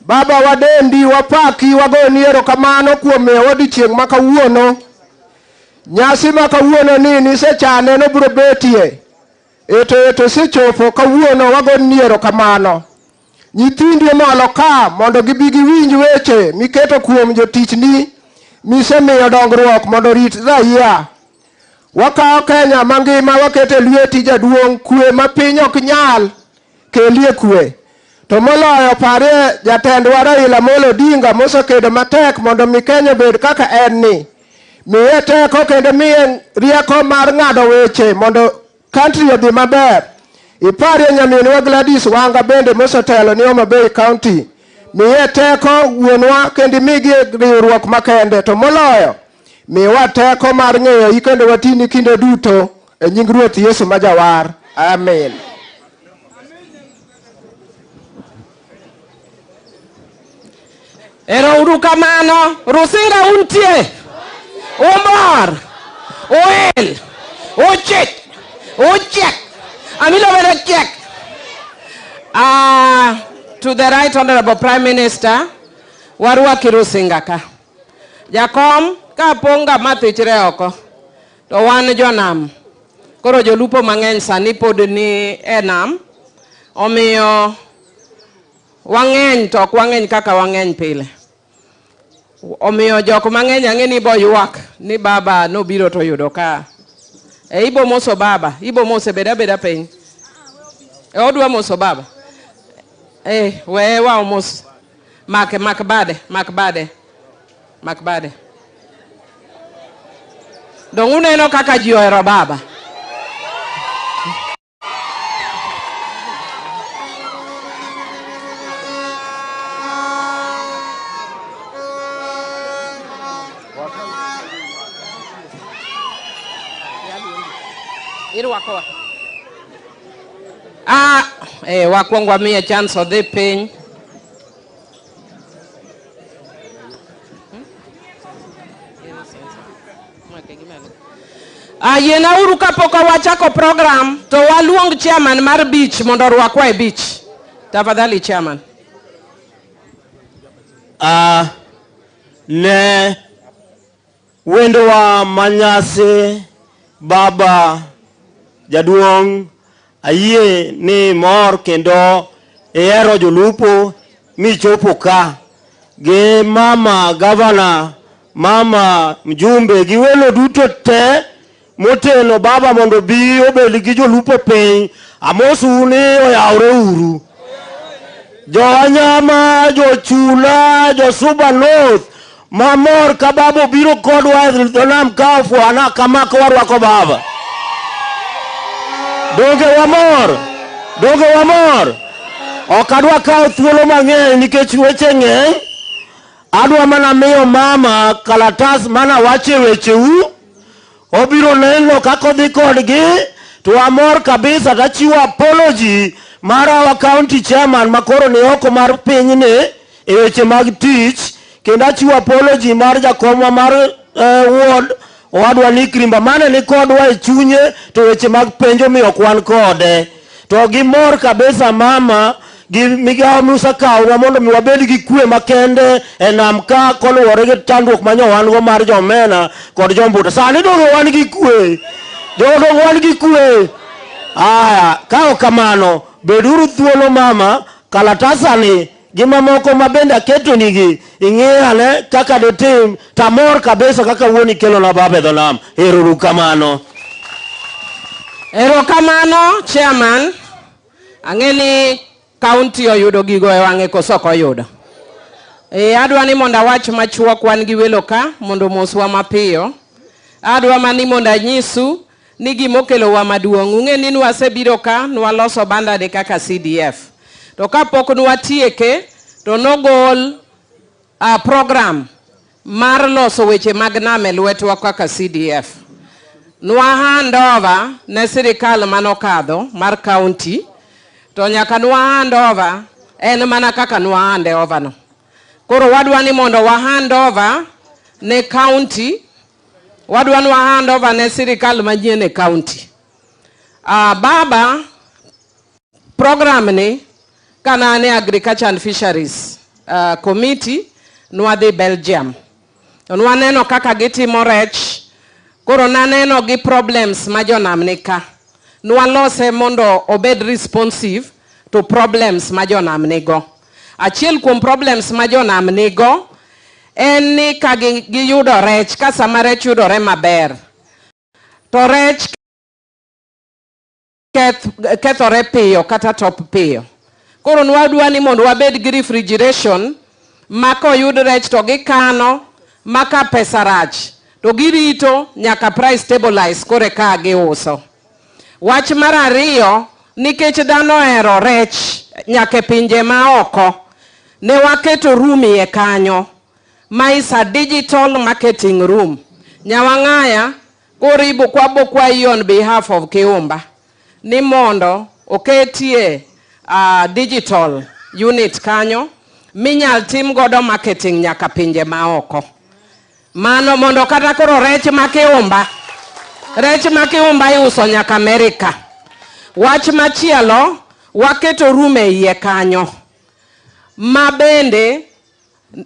Baba wadendi, wapaki, wagoni erokamano kuom miyowa odiechieng' ma kawuono. Nyasi ma kawuono ni nisechane nobiro betie. Eto eto osechopo kawuono, wagoni erokamano. Nyithindi omolo ka mondo gibi giwinj weche miketo kuom jotichni misemiyo dongruok mondo orit raia. Wakawo Kenya mangima waketo e lweti jaduong', kwe ma piny ok nyal kelie kwe. To moloyo parie jatendwa Raila Amolo Odinga mosekedo matek mondo mi Kenya obed kaka en ni. Miye teko kendo miye rieko mar ng'ado weche mondo country odhi maber. Iparie nyaminwa Gladys Wanga bende mosetelo ni Homa Bay County. Miye teko wuonwa kendo imigi riwruok makende. To moloyo, miwa teko mar ng'eyo kendo watini kinde duto e nying Ruoth Yesu ma Jawar. Amen. Ero uru kamano, Rusinga untie, umor, uil, uchik, uchiek, amilo bende chiek. To the Right Honorable Prime Minister, warwaki Rusinga ka. Jakom, ka ng'ama thichre oko, to wan jonam. Koro jolupo mang'eny sani pod ni e nam, omiyo wang'eny to ok wang'eny kaka wang'eny pile. Omiyo jok mang'eny ang'e ni ibo ywak ni baba nobiro to yudo ka. E ibo moso baba, ibo mose bed abeda piny. E odwa moso baba. E weye wa omos. Make, mak bade, mak bade. Mak bade. Dong uneno kaka ji ohero baba. Irwakowa. Ah, wakwongo wamiye chance odhi piny. Yiena kapok wachako program to waluong chairman mar beach mondo orwakwa e beach. Tafadhali chairman. Ne wendowa manyasi baba jaduong' ayie ni mor kendo ihero jolupo michopo ka gi mama gavana, mama mjumbe gi welo duto te moteno baba mondo bi obed gi jolupo piny. Amosou ni oyawre uru. Jowanyama, jochula, josuba North mamor ka baba obiro kodwa e dho nam ka ofwana kama ka warwako baba. Donge wamor? Donge wamor? Ok adwa kawo thuolo mang'eny nikech weche ng'eny. Adwa mana miyo mama kalatas mana wache wecheu. Obiro neno kaka odhi kodgi. To amor kabisa tachiwo apology mar our county chairman makoro ni oko mar pinyni e weche mag tich, kendo achiwo apology mar jakomwa mar ward owadwa Nick Rimba mane ni kodwa e chunye to weche mag penjo miyo ok wan kode. To gimor kabisa mama gi migawo musekawo mondo mi wabed gi kwe makende e nam ka koluwore gi chandruok ma nyo wan go mar jomena kod jombuta. Sani donge wan gi kwe? Donge wan gi kwe? Aya, ka ok kamano, beduru thuolo mama, kalatasani gi mamoko ma bende aketonigi, ing'i ane kaka ditim, tamor kabisa kaka wuon ikelona baba e dho nam. Ero kamano. Erokamano chairman. Ang'e ni county oyudo gigo e wang'e koso ok oyudo. Adwa ni mondo awach machuok, wan gi welo ka mondo omoswa mapiyo. Adwa mani mondo anyisu ni gimokelowa maduong'. Ung'e ni nwasebiro ka, nwaloso bandani kaka CDF. To kapok nwatieke, to nogol program mar loso weche mag nam e lwetwa kaka CDF. Nwa hand over ne sirikal manokadho mar county, to nyaka nwa hand over en mana kaka nwa hand over no. Koro wadwa ni mondo wa hand over ne county, wadwa ni wa hand over ne sirikal manyien e county. Baba, program ni kana ne Agriculture and Fisheries Committee nwadhi Belgium. To nwaneno kaka gitimo rech. Koro naneno gi problems ma jonam ni ka. Nwalose mondo obed responsive to problems ma jonam nigo. Achiel kuom problems ma jonam nigo en ni ka giyudo rech, ka sama rech yudore maber, to rech kethore piyo kata top piyo. Koro nwadwa ni mondo wabed gi refrigeration ma koyud rech to gikano, ma ka pesa rach to girito nyaka price stabilize kore ka giuso. Wach mar ariyo, nikech dhano ohero rech nyaka e pinje ma oko, ne waketo room iye kanyo ma is a digital marketing room. Nyawang'aya koribo kwa bokwa on behalf of Kiumba ni mondo oketie digital unit kanyo minyal tim godo marketing nyaka pinje ma oko. Mano mondo kata koro rech ma Kiumba, rech ma Kiumba iuso nyaka Amerika. Wach machielo, waketo room e iye kanyo ma bende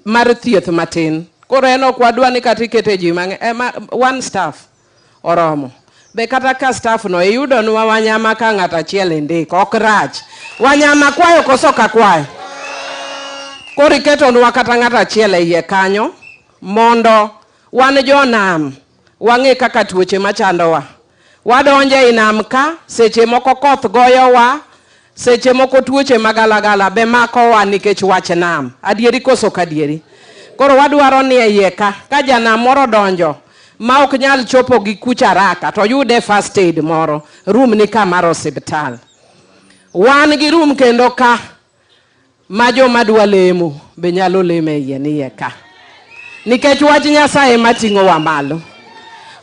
mar thieth matin. Koro en ok wadwa ni kata ikete ji mang'eny, one staff oromo. Be kata ka staff no iyudonwa wanyama ka ng'ato achiel indiko, ok rach. Wanyama kwayo koso ok akwayo? Koro iketonwa kata ng'ato achiel e iye kanyo mondo wan jonam wang'e kaka tuoche machandowa. Wadonjo ei nam ka, seche moko koth goyowa, seche moko tuoche magalagala be makowa nikech wach nam. Adieri koso ok adieri? Koro wadwaro ni e iye ka, ka janam moro odonjo ma ok nyal chopo gi kucha haraka to yude first aid moro, room ni ka mar osiptal. Wan gi room kendo ka ma joma dwa lemo be nyalo lemo e iye ni iye ka. Nikech wach Nyasaye mating'owa malo.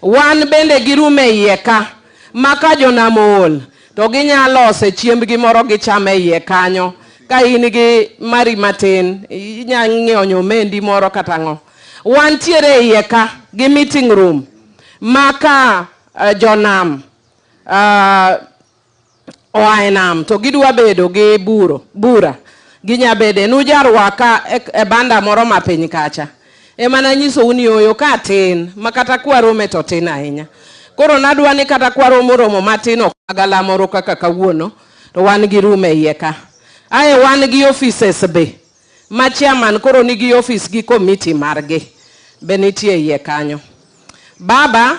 Wan bende gi room e iye ka ma ka jonam ool to ginyalo lose chiembgi moro gichamo e iye kanyo. Ka in gi mari matin, inya ng'iewo nyomendi moro kata ang'o. Wantiere e iye ka gi meeting room ma ka jonam oa e nam to gidwa bedo gi bura ginya bede. Nujarwaka e banda moro ma piny kacha. Ema nanyisou ni oyo ka tin, ma kata kwarome to tin ahinya. Koro nadwa ni kata kwaromo romo matin ok galamoro kaka kawuono, to wan gi room e iye ka. Ae wan gi offices be, ma chairman koro nigi office gi committee margi be nitie e iye kanyo. Baba,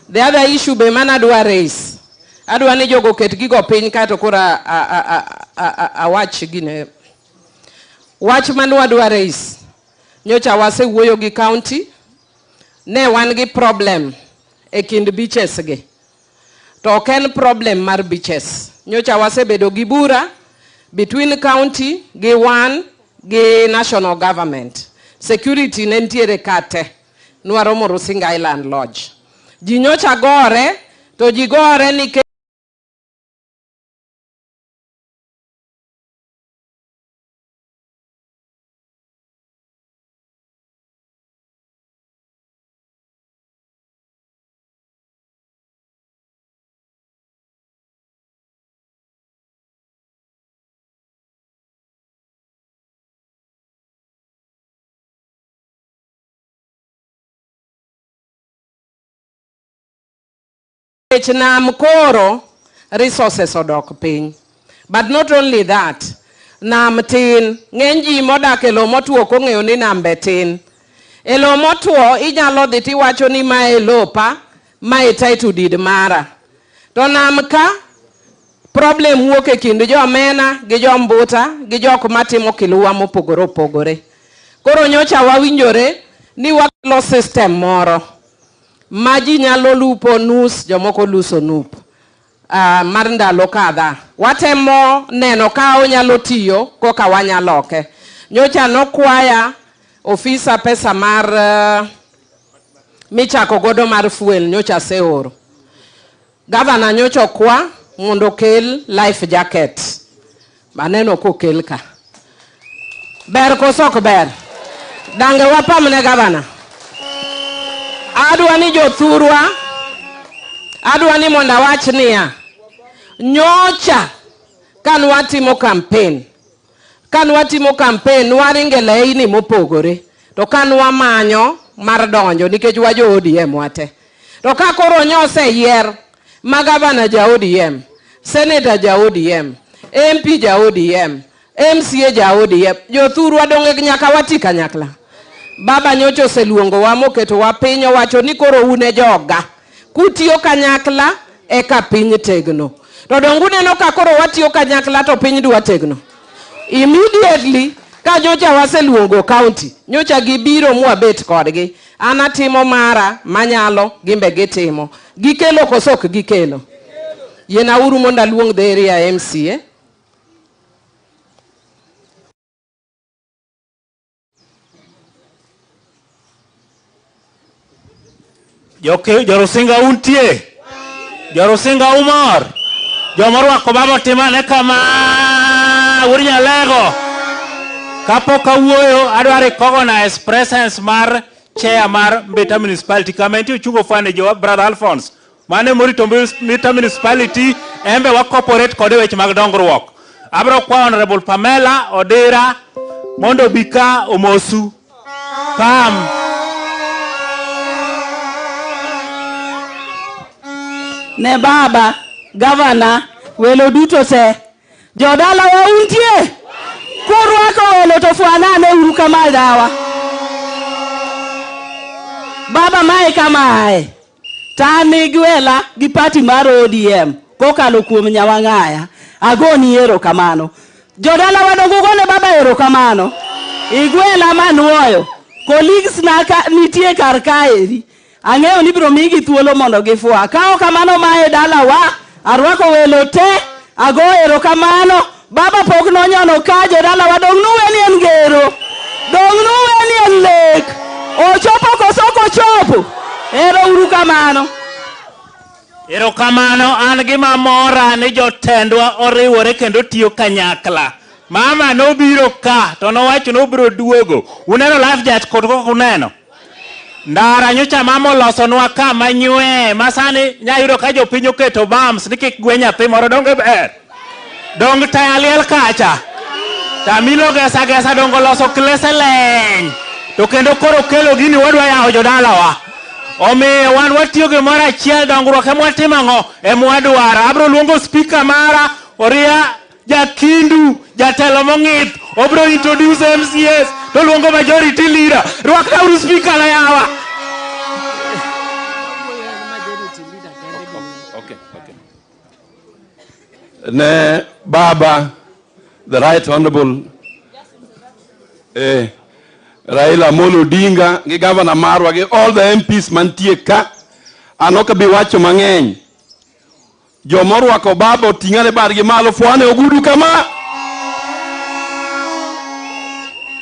the other issue be manadwa raise, adwa ni jogo oket gigo piny kaeto koro awach gine. Wach manwadwa raise, nyocha wasewuoyo gi county, ne wan gi problem e kind beaches gi. To ok en problem mar beaches. Nyocha wasebedo gi bura between county gi wan gi national government. Security ne nitiere ka te. Nwaromo Rusinga Island Lodge. Ji nyocha gore, to ji gore nikech Nikech nam koro resources odok piny. But not only that, nam tin. Ng'eny ji modak e lowo motwo ok ong'eyo ni nam be tin. E lowo motwo inyalo dhi tiwacho ni mae lopa, mae title deed mara. To nam ka problem wuok e kind jo omena gi jo mbuta gi jok matimo kiluwa mopogore opogore. Koro nyocha wawinjore ni wakelo system moro ma ji nyalo lupo nus, jomoko luso nup mar ndalo kadha. Watemo neno ka onyalo tiyo koka wanyaloke. Nyocha nokwaya ofisa pesa mar michako godo mar fuel nyocha aseoro. Gavana nyocha okwa mondo okel life jacket. Aneno kokel ka. Ber koso ok ber? Dange wapamne gavana. Adwa ni jothurwa, adwa ni mondo awach niya, nyocha kanwatimo campaign, nwaringe laini mopogore, to kanwamanyo mar donjo nikech wajo ODM wate. To ka koro nyoseyier ma gavana ja ODM, senator ja ODM, MP ja ODM, MCA ja ODM, jothurwa donge nyaka wati kanyakla. Baba nyocha oseluongowa moketowa piny owacho ni koro un e joga. Kutiyo kanyakla eka piny tegno. To donge uneno ka koro watiyo kanyakla to piny dwa tegno. Immediately ka nyocha waseluongo county, nyocha gibiro mwabet kodgi. An atimo mara manyalo, gimbe gitimo. Gikelo koso ok gikelo? Yienauru mondo aluong the area MCA. Jorusinga untie, Jorusinga umor, jomorwako baba timane kama ur Nyalego. Kapok awuoyo adwa recognize presence mar chair mar Mbita Municipality kama entie ochungo fane jo brother Alphonse mane morito Mbita Municipality embe wa cooperate kode weche mag dongruok. Abro kwa Honorable Pamela Odera mondo bika omosu. Pam. Ne baba, gavana, welo duto te. Jodala wa untie. Kurwako welo to fwanane uru kama dawa. Baba mae kamae. Tani gwela gi party mar ODM kokalo kuom Nyawang'aya. Agoni erokamano. Jodala wadongo gone baba erokamano. Igwela manuoyo. Colleagues na ka nitie kar kaeri. Ang'eyo ni biro migi thuolo mondo gifwa. Kao kamano mae dalawa, arwako welo te, ago erokamano. Baba pok nonyono ka jodalawa dong' nuwe ni en gero. Dong' nuwe ni en lek. Ochopo koso ok ochopo? Ero uru kamano. Erokamano, an gima mora ni jotendwa oriwore kendo tiyo kanyakla. Mama nobiro ka to nowacho nobiro duogo. Uneno life jacket kod kok uneno? Ndara nyocha mama olosonwa ka manywe masani nyayudo ka jopiny oketo bams ni kik gwe nyathi moro donge ber. Dong taya liel kacha. Tamilo gesa gesa dongo loso klese leny. To kendo koro kelo gini wadwa yawo jodalawa. Omiyo wan watiyo gimoro achiel dongruok ema watimo ang'o ema wadwaro. Abro luongo speaker mara Oria Jakindu jatelo mong'ith obro introduce MCAs to luongo majority leader. Rwaknauru speaker na yawa. Okay. Ne baba the right honorable Raila Amolo Odinga gi governor marwa gi all the MPs mantie ka an ok abi wacho mang'eny. Jomorwako baba oting'ane bargi malo fwane ogudu kama.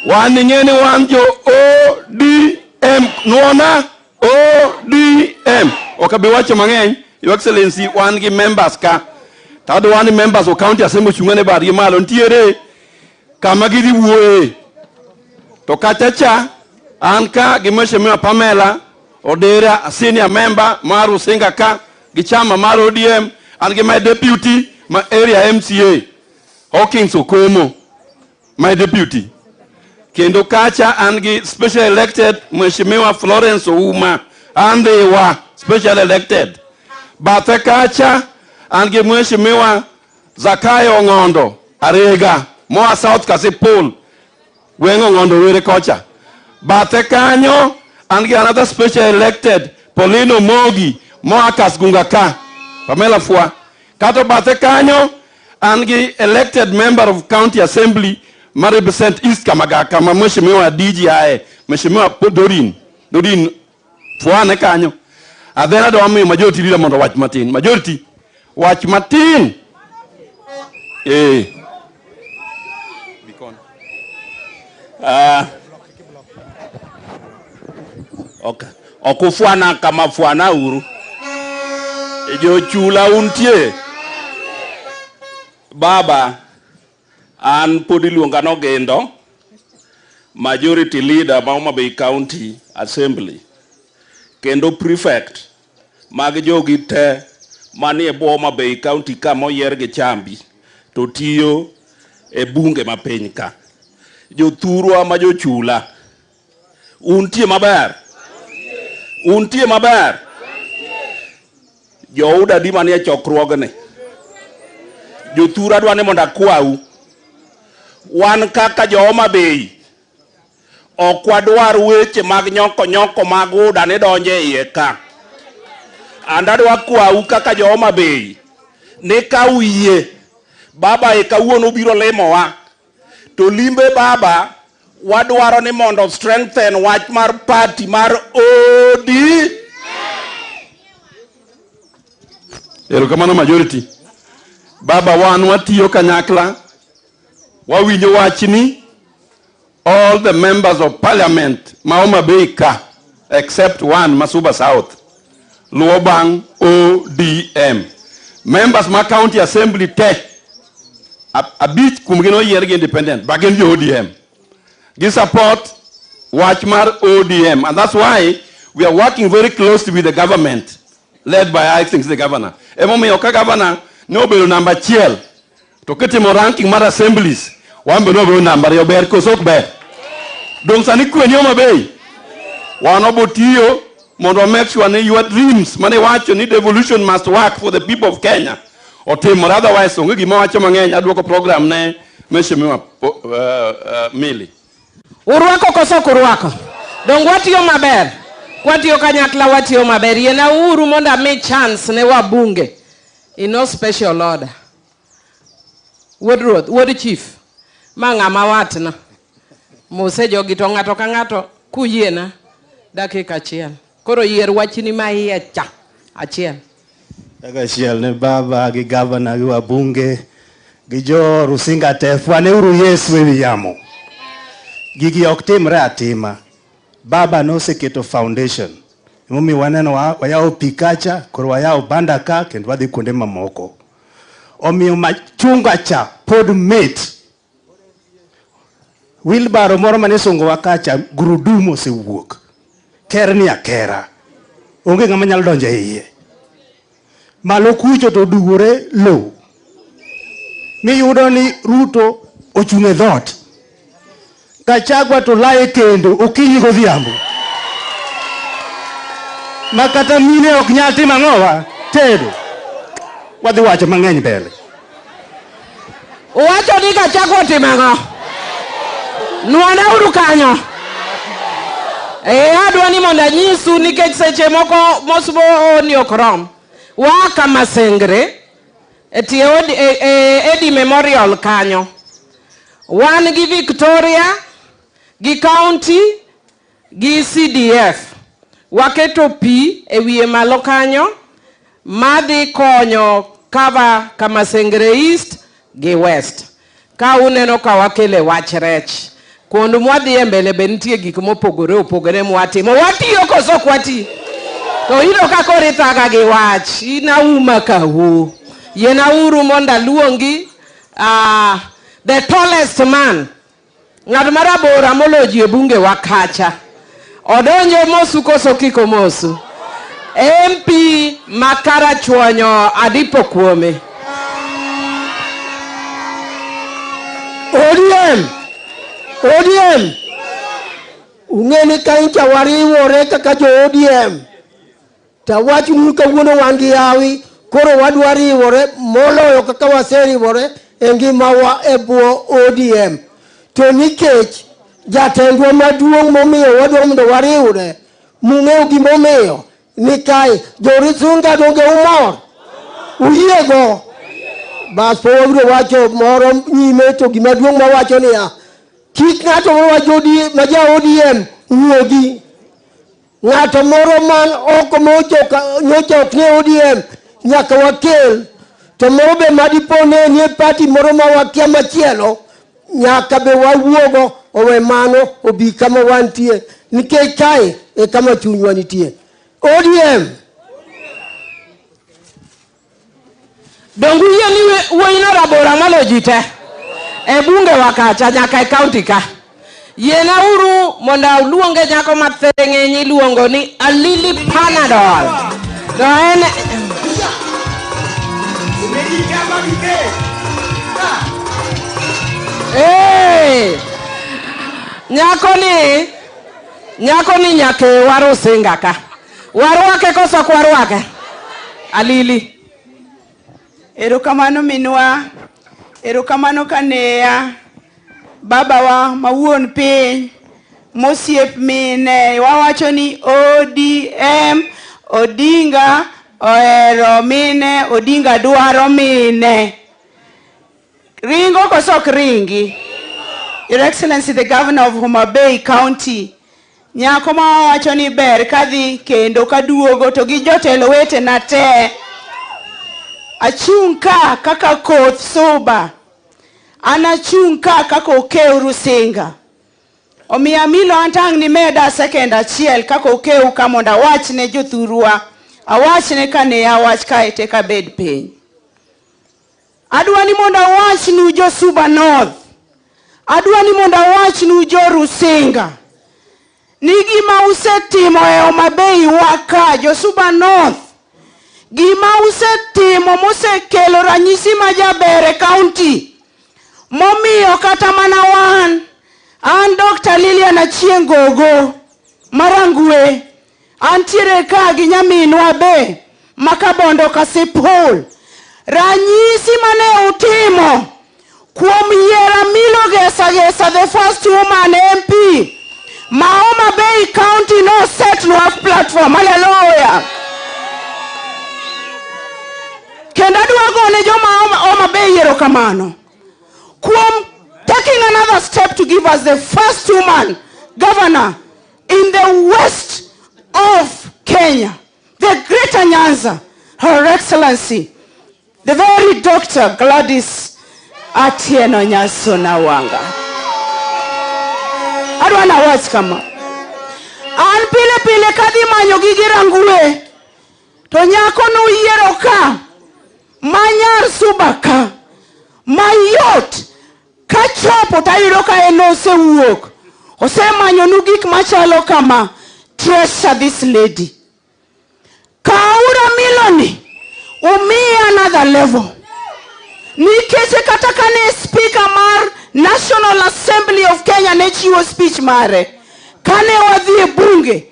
Wan ing'e ni wan jo ODM nuona ODM. Ok abi wacho mang'eny, Your Excellency, wan gi members ka. To adwa ni members of county assembly ochung'ane bargi malo ntiere kama gidhi wuoye. To kacha cha an ka gi Mheshimiwa Pamela Odera senior member mar Rusinga ka gi chama mar ODM an gi my deputy ma area MCA Hawkins Okomo my deputy. Kendo kacha an gi special elected Mheshimiwa Florence Ouma Andhiwa special elected. Bathe kacha an gi Mheshimiwa Zakayo Ong'ondo Arega moa South Kasipul, gweng' Ong'ondo Were kocha. Bathe kanyo an gi another special elected Paulino Mogi moa Kasgunga ka, Pamela Fwa. Kato bathe kanyo an gi elected member of county assembly ma represent East Kamagaka ma Mheshimiwa DGI, Mheshimiwa Dorin, Dorin Fwane kanyo. Then adwa miyo majority leader mondo wach matin. Majority, wach matin. Okay. Ok ufwana kama fwana uru. Jochula untie. Baba, an pod iluonga Nogendo, majority leader ma Homa Bay County Assembly, kendo prefect mag jogi te manie bwo Homa Bay County ka moyier gi Chambi to tiyo e bunge ma piny ka. Jothurwa ma jochula, untie maber? Untie maber? Jouda di manie chokruogni. Jothurwa dwa ni mondo akwau. Wan kaka jo Homa Bay ok wadwar weche mag nyoko nyoko mag UDA ni donje iye ka. And adwa kwau kaka jo Homa Bay ni ka uyie baba e kawuono biro limowa to limbe baba wadwaro ni mondo strengthen wach mar party mar OD. Erokamano majority. Baba wan watiyo kanyakla, wawinjo wachni. All the members of parliament ma Homa Bay ka except one Masuba South luwo bang' ODM. Members ma county assembly te abich kuomgi noyier gi independent but gin jo ODM. Gi support wach mar ODM, and that's why we are working very closely with the government led by Her Excellency the governor. Emomiyo ka governor ne obedo namba achiel to kitimo ranking mar assemblies wan be nobedo namba ariyo, ber koso ok ber? Dong' sani kwe ni Homa Bay. Wan obotiyo mondo make sure ni your dreams mane iwacho ni devolution must work for the people of Kenya otimore, otherwise onge gima wacho mang'eny. Aduoko program ne Mheshimiwa Millie. Urwako koso ok urwako? Dong' watiyo maber. Kwatiyo kanyakla watiyo maber. Yiena uru mondo ami chance ne wabunge in no special order. Wuod ruoth, wuod chief, ma ng'ama watna. Mose jogi to ng'ato ka ng'ato kuyiena dakika achiel. Koro yier wachni ma iye cha achiel. Dakika achiel ne baba gi gavana gi wabunge gi jo Rusinga te, fwaneuru Yesu ewi yamo. Gigi ok timre atima. Baba noseketo foundation. Emomiyo waneno wayawo pi kacha, koro wayawo banda ka, kendo wadhi kuonde mamoko. Omiyo machunga cha pod mit. Wheelbarrow moro mane isungowa kacha, gurudumu osewuok. Ker ni akera. Onge ng'ama nyalo donjo e iye. Malo kucho to oduwore lowo. Miyudo ni Ruto ochung' e dhoot. Gachagua to laye kendo okinyi godhiambo. Ma kata mine ok nyal timo ang'owa? Tedo. Wadhi wacho mang'eny mbele. Uwacho ni Gachagua otimo ang'o? Nuona uru kanyo. Adwa ni mondo anyisu nikech seche moko mos ni ok rom. Waa kama Sengre e tie Edi Memorial kanyo. Wan gi Victoria, gi county, gi CDF. Waketo pi e wiye malo kanyo madhi konyo cover Kamasengre East gi West. Ka uneno ka wakele wach rech. Kuond mwadhi e mbele be nitie gik mopogore opogore mwatimo. Watiyo koso ok wati? To iyudo ka koro ithaga gi wach. Inauma kawu. Yienauru mondo aluongi the tallest man. Ng'at marabora moloyo ji e bunge wa kacha. Odonjo mosu koso kik omosu? MP ma Karachuonyo Adipo Kuome. ODM! ODM! Ung'e ni kaincha wariwore kaka jo ODM. Tawachnu kawuono wan gi hawi, koro wadwa riwore moloyo kaka waseriwore e ngimawa e bwo ODM. To nikech jatendwa maduong' momiyo wadwa mondo wariwre, mung'eyo gimomiyo ni kae jorisunga donge umor uyiego. Bas po wabiro wacho moro nyime to gima duong' mawacho niya, kik ng'ato moro ma ja ODM wuogi. Ng'ato moro man oko nyocha ok nie ODM nyaka wakel, to moro be madipo ne nie party moro ma wakia machielo nyaka be wawuogo owe mano obi kama wantie, nikech kae e kama chunywa nitie. ODM. Donge uyie ni wuoyino rabora moloyo ji te e bunge wa kacha nyaka e county ka. Yiena uru mondo aluonge nyako matheng'eny iluongo ni Alili Panadol. To en Hey! Nyako ni nyaka e Rusinga ka. Warwake koso ok warwake? Alili. Erokamano minwa, erokamano kaneya, babawa mawuon piny, mosiep mine, wawacho ni ODM, Odinga ohero mine, Odinga dwaro mine. Ringo koso ok ringi? Your Excellency the Governor of Homa Bay County, nyako ma wawacho ni ber kadhi kendo kaduogo to gi jotelo wetena te. Achung' ka kaka koth suba. An achung' ka kaka okew Rusinga. Omiyo Amilo an tang' ni meda second achiel kaka okew ka mondo awach ne jothurwa. Awach ne kaneya wach kae to eka abed piny. Adwa ni mondo awachnu jo Suba North. Adwa ni mondo awachnu jo Rusinga. Ni gima usetimo e Homa Bay wa ka, jo Suba North. Gima usetimo mosekelo ranyisi majaber e county. Momiyo kata mana wan, an Dr. Lilian Achieng' Gogo, Marangwe, antiere ka gi nyaminwa be, Makabondo Kasipul. Ranyisi mane utimo kuom yiero Amilo Gesa Gesa, the first woman MP, ma Homa Bay County no set nwa platform. Hallelujah. Kendo adwa gone joma Homa Bay erokamano kuom taking another step to give us the first woman governor in the west of Kenya, the Greater Nyanza, Her Excellency, the very Dr. Gladys Atieno Nyasuna Wanga. Adwa nawach kama. An pile pile kadhi manyo gigi Rangwe, to nyako noyiero ka, manyar Suba ka, mayot, kachopo tayudo ka en osewuok. Osemanyonu gik machalo kama. Treasure this lady. Kaura miloni, umiye another level. Nikech kata kane speaker mar National Assembly of Kenya ne chiwo speech mare, kane wadhi e bunge,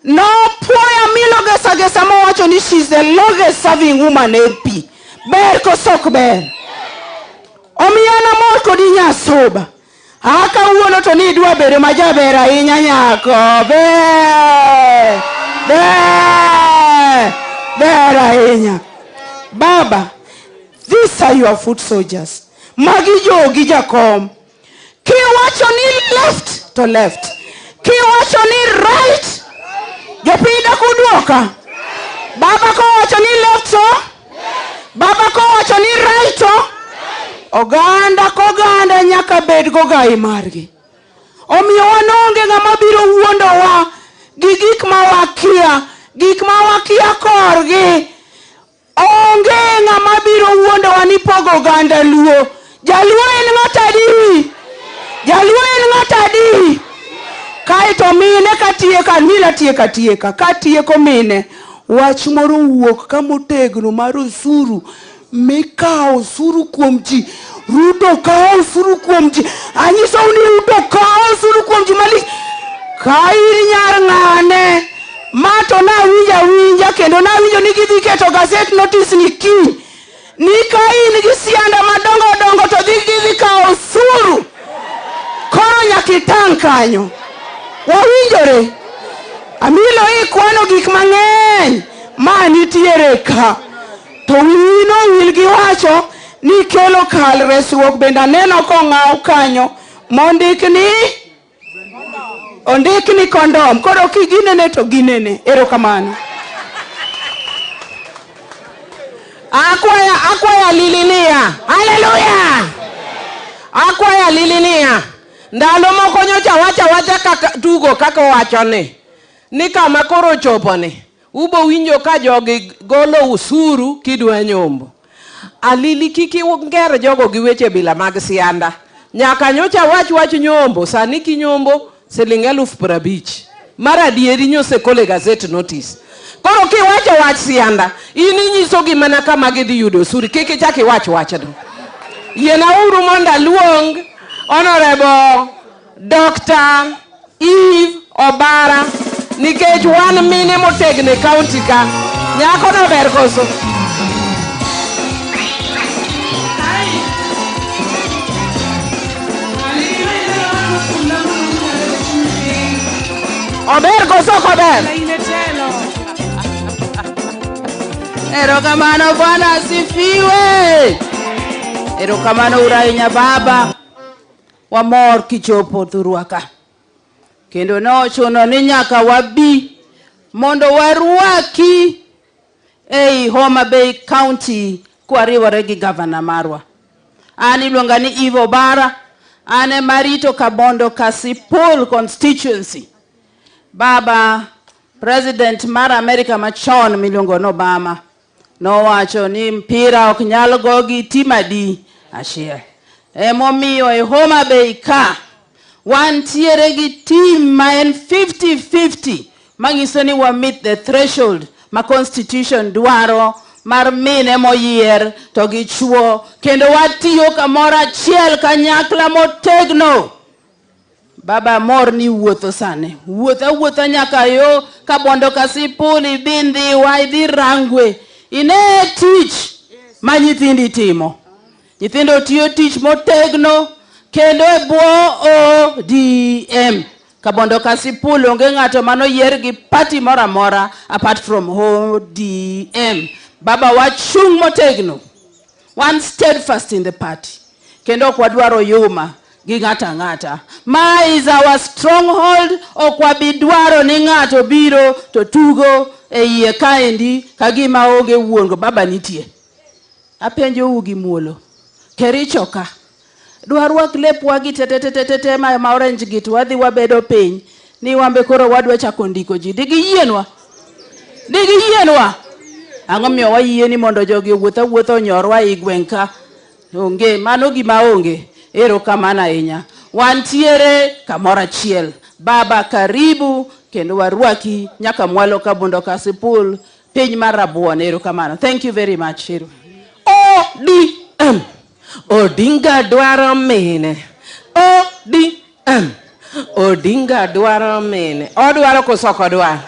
nopuoyo Amilo Gesa Gesa mowacho ni she is the longest serving woman MP. Ber koso ok ber? Omiyo an amor kodi Nyasuba. A kawuono to ni idwa bedo majaber ahinya nyako. Ber! Ber! Ber ahinya. Baba, these are your foot soldiers. Magi jogi jakom. Kiwacho ni left to left. Kiwacho ni right, jopiny dak uduoka. Baba kowacho ni left to, baba kowacho ni right to, oganda koganda nyaka bed gogai margi. Omiyo wan onge ng'ama biro wuondowa gi gik ma wakia, gik ma wakia korgi. Onge ng'ama biro wuondowa ni pogo oganda Luo. Jaluo en ng'at adi? Jaluo en ng'at adi? Kaeto mine katieka, mila tieka tieka, katieko mine, wach moro wuok kamotegno mar osuru mikawo osuru kuom ji. Ruto kawo osuru kuom ji. Anyisou ni Ruto kawo osuru kuom ji malich. Ka in nyar ng'ane, ma to nawinjo awinja. Kendo nawinjo ni gidhi keto gazette notice ni kiny ni ka in gi sianda madongo dongo to dhi gidhi kawo osuru. Koro nyaka itang' kanyo. Wawinjore? Amilo ikwano gik mang'eny ma nitiere ka. To wiyi nowil gi wacho ni kelo kal resruok bende aneno kong'aw kanyo mondik ni ondik ni kondom. Koro kiginene to ginene. Erokamano. Akwaya lilinia. Haleluya. Akwaya lilinia. Ndalo moko nyocha wacha kaka tugo kaka wachone. Ni kama koro chopone. Ubo winjo ka jogi golo usuru kidwa nyombo. Alili kiki nger jogo gi weche bila mag sianda. Nyaka nyocha wach nyombo. Sani kinyombo siling 50,000. Mar adieri nyosekole gazette notice. Koro kiwacho wach sianda, in inyiso gi mana kama gidhi yudo osuru. Kik ichak iwach wachno. Yiena uru mondo aluong Honorable Dr. Eve Obara nikech wan mine motegno e county ka. Nyako no ber koso? Ober koso ok ober? Erokamano, Bwana asifiwe. Erokamano ahinya baba. Wamor kichopo thurwa ka. Kendo nochuno ni nyaka wabi mondo warwaki ei Homa Bay County kwariwore gi gavana marwa. An iluonga ni Eve Obara, an ema arito Kabondo Kasipul constituency. Baba, President mar Amerika machon miluongo ni Obama nowacho ni mpira ok nyal go gi tim adi achiel. Emomiyo e Homa Bay ka wantiere gi team ma en 50-50 manyiso ni wa meet the threshold ma constitution dwaro mar mine moyier to gi chuo kendo watiyo kamoro achiel kanyakla motegno. Baba mor ni wuotho sani. Wuotho awuotha nyaka yo Kabondo Kasipul idhi Ndhiwa idhi Rangwe. Ine tich ma nyithindi timo. Nyithindo tiyo tich motegno kendo e bwo ODM. Kabondo Kasipul onge ng'ato manoyier gi party moro amora apart from ODM. Baba wachung' motegno. Wan steadfast in the party. Kendo ok wadwaro yuma gi ng'ato ang'ata. Ma is our stronghold. Ok wabi dwaro ni ng'ato biro to tugo e iye kaendi ka gima onge wuon go baba nitie. Apenjou gi muolo. Kericho ka. Dwarwak lepwa gi te ma orange gi to wadhi wabedo piny ni wambe koro wadwa chako ndiko ji. Digiyienwa? Digiyienwa? Ang'o miyo wayie ni mondo jogi owuoth awuotha onyorwa ei gweng' ka? Onge, mano gima onge. Erokamano ahinya. Wantiere kamoro achiel. Baba karibu kendo warwaki nyaka mwalo Kabondo Kasipul piny mar Rabuon. Erokamano. Thank you very much. Ero. ODM. Odinga dwaro mine. ODM. Odinga dwaro mine. Odwaro koso ok odwar?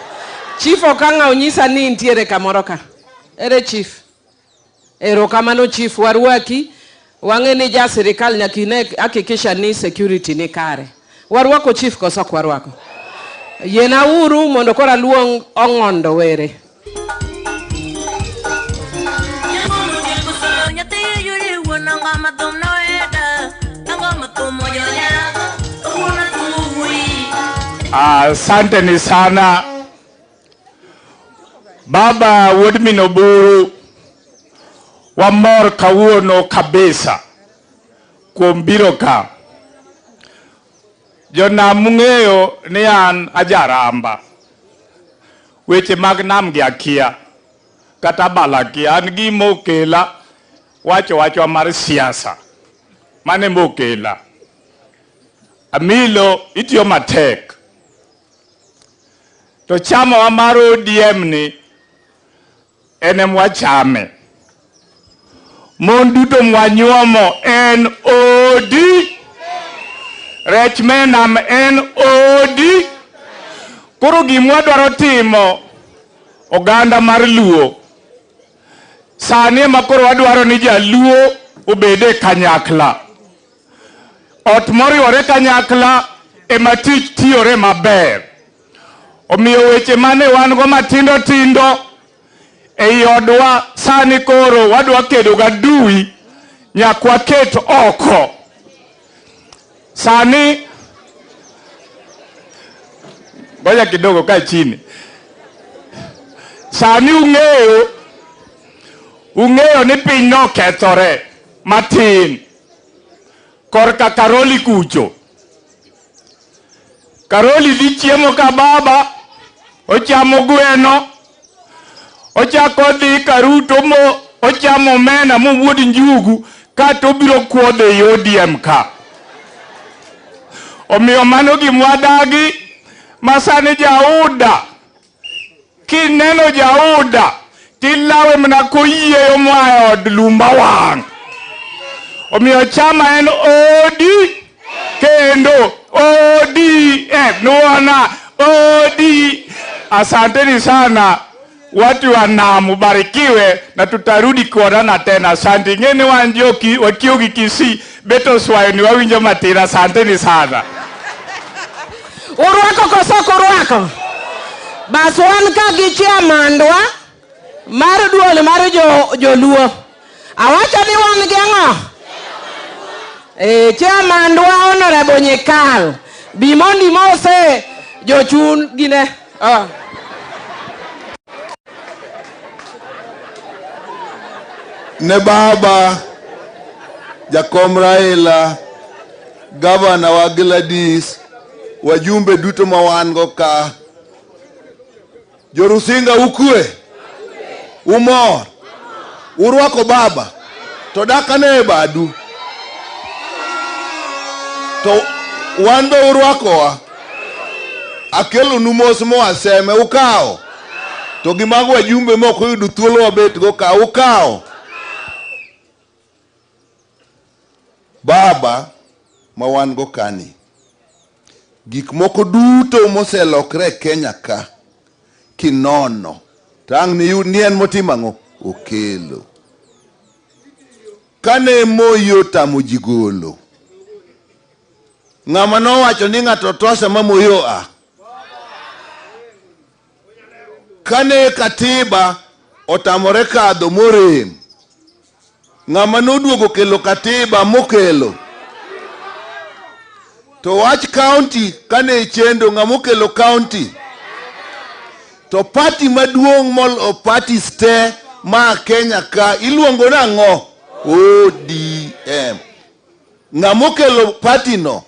Chief Okang'a onyisa ni nitiere kamoro ka. Ere chief? Erokamano chief, warwaki. Wang'e ni ja sirikal nyaka ine hakikisha ni security ni kare. Warwako chief koso ok warwako? Yiena uru mondo koro aluong Ong'ondo Were. Asante ni sana Baba wuod min Oburu, wamor kawuono kabisa kuom biro ka. Jonam ung'eyo ni an ajaramba. Weche mag nam gi akia, kata bal akia. An gima okela wacho wachwa mar siasa. Mano ema okela. Amilo itiyo matek. To chamawa mar ODM ni en ema wachame. Mon duto mwanyuomo en OD. Rech me nam en OD. Koro gima wadwaro timo Oganda mar Luo sani ema koro wadwaro ni jaluo obed e kanyakla. Ot moriwore kanyakla ema tich tiyore maber. Omiyo weche mane wan go matindo tindo ei odwa sani koro wadwa kedo gadui nyaka waket oko. Sani ngoja kidogo, kaa chini. Sani ung'eyo ni piny nokethore matin korka Karoli kucho. Karoli dhi chiemo ka baba, ochamo gweno, ochako dhi karuto mo ochamo omena mowuod njugu kato obiro kuodho ei ODM ka. Omiyo mano gimwadagi ma sani jauda kineno jauda tilawe mana koyieyo moa e od lumba wang'. Omiyo chama en OD kendo ODM nuona OD. Asanteni sana watu wa Nam, ubarikiwe na tutarudi kuonana tena. Asante. Ng'eni wan joki wakiogi Kisii beto swayo ni wawinjo matin. Asanteni sana. Urwako koso ok urwako? Bas wan ka gi chairmandwa mar duol mar joluo. Awacho ni wan gi ang'o? Chairmandwa Honorable Nyikal. Bi mondo imose jochun gine. Ne baba Jakom Raila, gavana wa Gladys, wajumbe duto ma wan go ka. Jorusinga ukwe, umor, urwako baba, to dakane e badu. To wan be urwakowa. Akelonu mos moa Seme, ukawo. To gi mago wajumbe mok oyudo thuolo wabet go ka, ukawo. Baba ma wan go kani, gik moko duto moselokre e Kenya ka kinono to ang' niyud ni en motimo ang'o? Okelo. Kane Moi otamo ji golo, ng'ama nowacho ni ng'ato tosa ma Moi oa. Kane katiba otamore kadho morem, ng'ama noduogo kelo katiba mokelo. To wach county kane chendo ng'ama okelo county. To party maduong' molo parties te ma Kenya ka iluongo nang'o? ODM. Ng'ama okelo party no?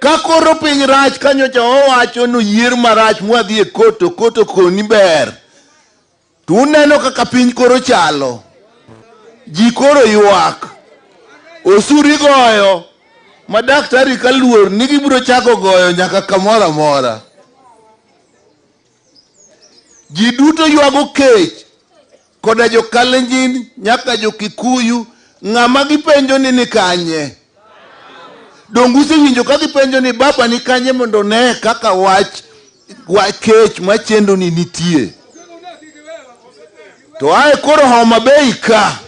Ka koro piny rach kanyocha owacho ni yier marach mwadhi e court to court okoni ber. To uneno kaka piny koro chalo. Ji koro ywak. Osuru igoyo ma daktari ka luor ni gibiro chako goyo nyaka kamoro amora. Ji duto ywago kech koda jo Kalenjin nyaka jo Kikuyu. Ng'ama gipenjo ni ni kanye? Donge usewinjo ka gipenjo ni baba ni kanye mondo one kaka wach kech machendo ni nitie. To ae koro Homa Bay ka.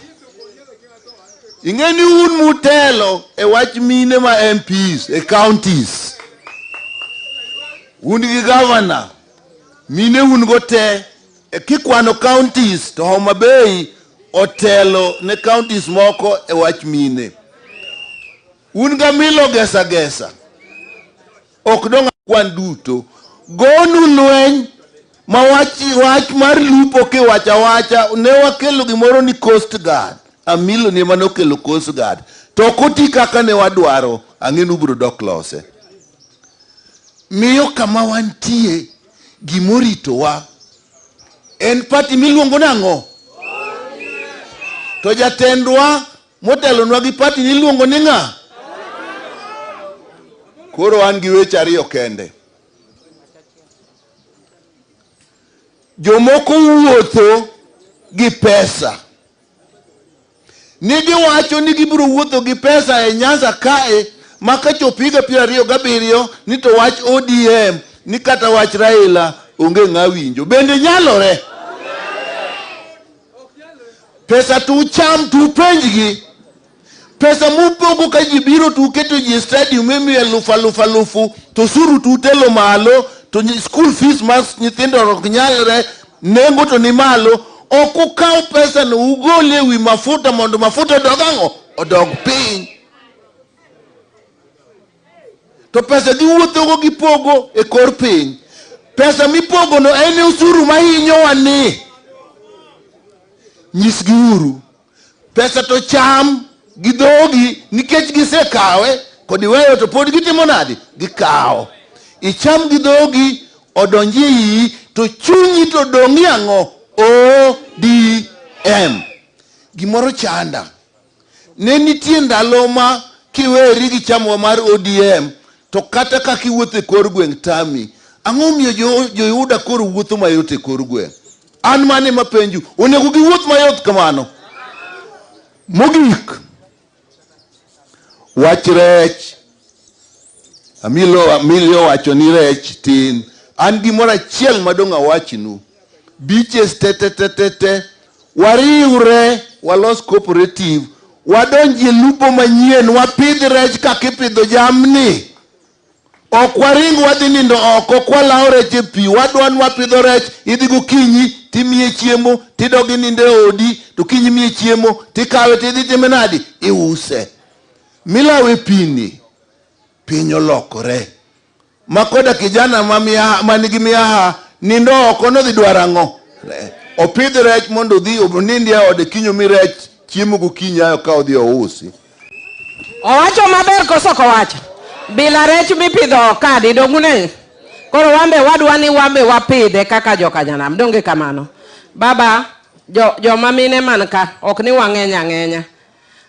Ing'e ni un mutelo e wach mine ma MPs e counties. Un gi governor, mine un go te. E kikwano counties to Homa Bay otelo ne counties moko e wach mine. Un ga milo gesa gesa. Ok dong' kwan duto. Gonu lweny ma wach mar lupo kiwacho awacha ne wakelo gimoro ni Coast Guard. Amilo ni ema nokelo Coast Guard. To ok oti kaka ne wadwaro, ang'e ni ubiro dok lose. Miyo kama wantie, gimoritowa en party miluongo nang'o? To jatendwa motelonwa gi party niluongo ni ng'a? Koro an gi weche ariyo kende. Jomoko wuotho gi pesa. Ni giwacho ni gibiro wuotho gi pesa e Nyanza kae ma kachopo higa 27 ni to wach ODM ni kata wach Raila onge ng'a winjo. Bende nyalore? Pesa to ucham to upenjgi. Pesa mupogo ka ji biro to uketo ji e stadium imiyo alufu alufu alufu to osuru to utelo malo to school fees mar nyithindo ok nyalre nengo to ni malo. Ok ukaw pesa no ugol e wi mafuta mondo mafuta odog ang'o? Odog piny. To pesa giwuothogo gipogo e kor piny. Pesa mipogo no en osuru mahinyowa ni. Nyisgiuru. Pesa to cham gi dhogi nikech gisekawe kod iweyo to pod gitimo nadi? Gikawo. Icham gi dhogi odonji e iyi to chunyi to dong'i ang'o? ODM. Gimoro chanda. Ne nitie ndalo ma kiweri gi chamwa mar ODM to kata kaka iwuotho e kor gweng' tami. Ang'o miyo jo-Yuda koro wuotho mayot e kor gweng'? An mane mapenju, onego giwuoth mayot kamano? Mogik, wach rech. Amilo wacho ni rech tin. An gimoro achiel madong' awachnu. Beaches te te te te te. Wariwre, walos cooperative, wadonjie lupo manyien, wapidh rech kaka ipidho jamni. Ok waring wadhi nindo oko kwalawo rech e pi, wadwa ni wapidho rech, idhi gokinyi timiye chiemo, tidog inindo e odi, to kinyi imiye chiemo, tikawe tidhi time nadi? Iuse. Milawo e pi ni, piny olokore. Ma koda kijana manigi miaha nindo oko nodhi dwaro ang'o? Opidh rech mondo odhi onindi e ode kiny omi rech chiemo gokinyi ayo ka odhi ousi. Owacho maber koso ok owacho? Bila rech mipidho kadi dongune. Koro wambe wadwa ni wambe wapidhe kaka jokanyanam. Donge kamano? Baba, joma mine man ka ok ni wang'eny ang'enya.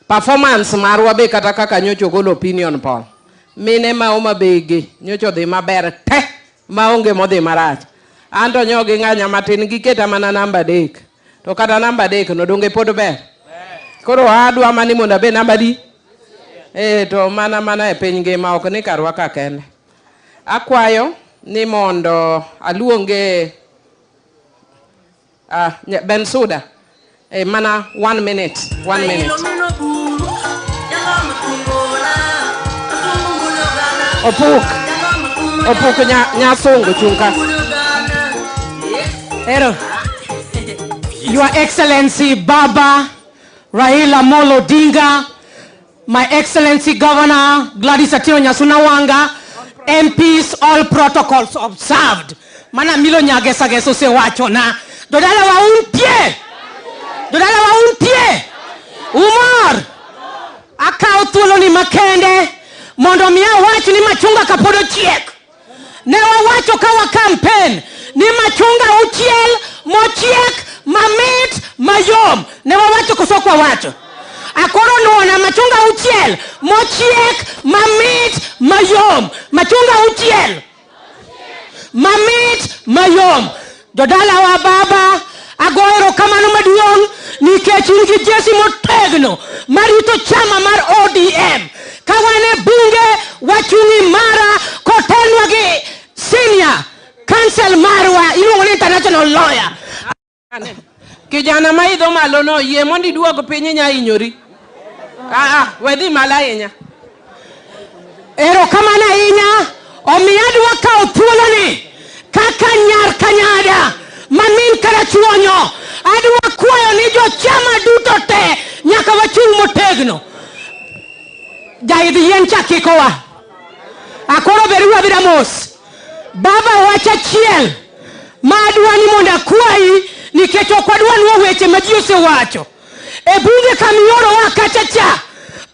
Performance marwa be kata kaka nyocha ogolo opinion poll. Mine ma Homa Bay gi nyocha odhi maber te maonge modhi marach. Anto nyo ging'anya matin giketa mana namba 3. To kata namba 3 no donge pod ber? Koro adwa mani mondo abed namba di? To mana e piny ngima ok ni karwa ka kende. Akwayo ni mondo aluonge Bensuda. Mana 1 minute, 1 minute. Opuk nyasungu chunka. Ero. Your Excellency Baba Raila Amolo Odinga, My Excellency Governor Gladys Atieno Nyasuna Wanga, MPs, all protocols observed. Mana milo nyagesa geso se wacho na. Dodala wa untie. Dodala wa untie. Umar. Akaw thuolo ni makende mondo mi awach ni machunga kapod ochiek. Ne wawacho ka wa campaign ni machunga uchiel mochiek mamit mayom. Ne wawacho koso kwa wacho? Akoro nuona machunga uchiel mochiek mamit mayom. Machunga uchiel mamit mayom. Jodala wa baba ago erokamano maduong' nikech in gi jesi motegno marito chama mar ODM. Ka wan e bunge wachung' imara kotelnwa gi senior counsel marwa iluongo ni international lawyer. Kijana ma idho malo no yie mondo iduog piny inya hinyori. We dhi malo ahinya. Erokamano ahinya. Omiyo adwa kawo thuoloni kaka nyar Kanyada ma min Karachuonyo. Adwa kwayo ni jochama duto te nyaka wachung' motegno. Jaidh yien cha kikowa. Akoro beri wabira mos. Baba wach achiel ma adwa ni mondo akwayi nikech ok wadwa nuo weche ma ji osewacho. E bunge kamiorowa kacha cha,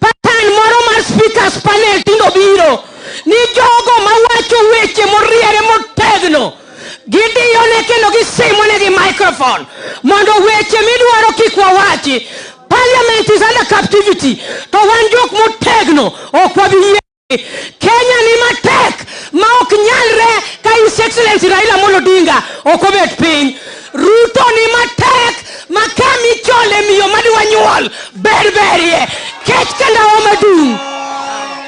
pattern moro mar speakers panel tindo biro ni jogo mawacho weche moriere motegno gidiyone kendo gisimone gi microphone mondo weche midwaro kik wawachi. Parliament is under captivity to wan jok motegno ok wabi yie. Kenya ni matek ma ok nyalre ka His Excellency Raila Amolo Odinga ok obet piny. Ruto ni matek ma kamichole miyo madwa nyuol ber berie kech kendo maduong'.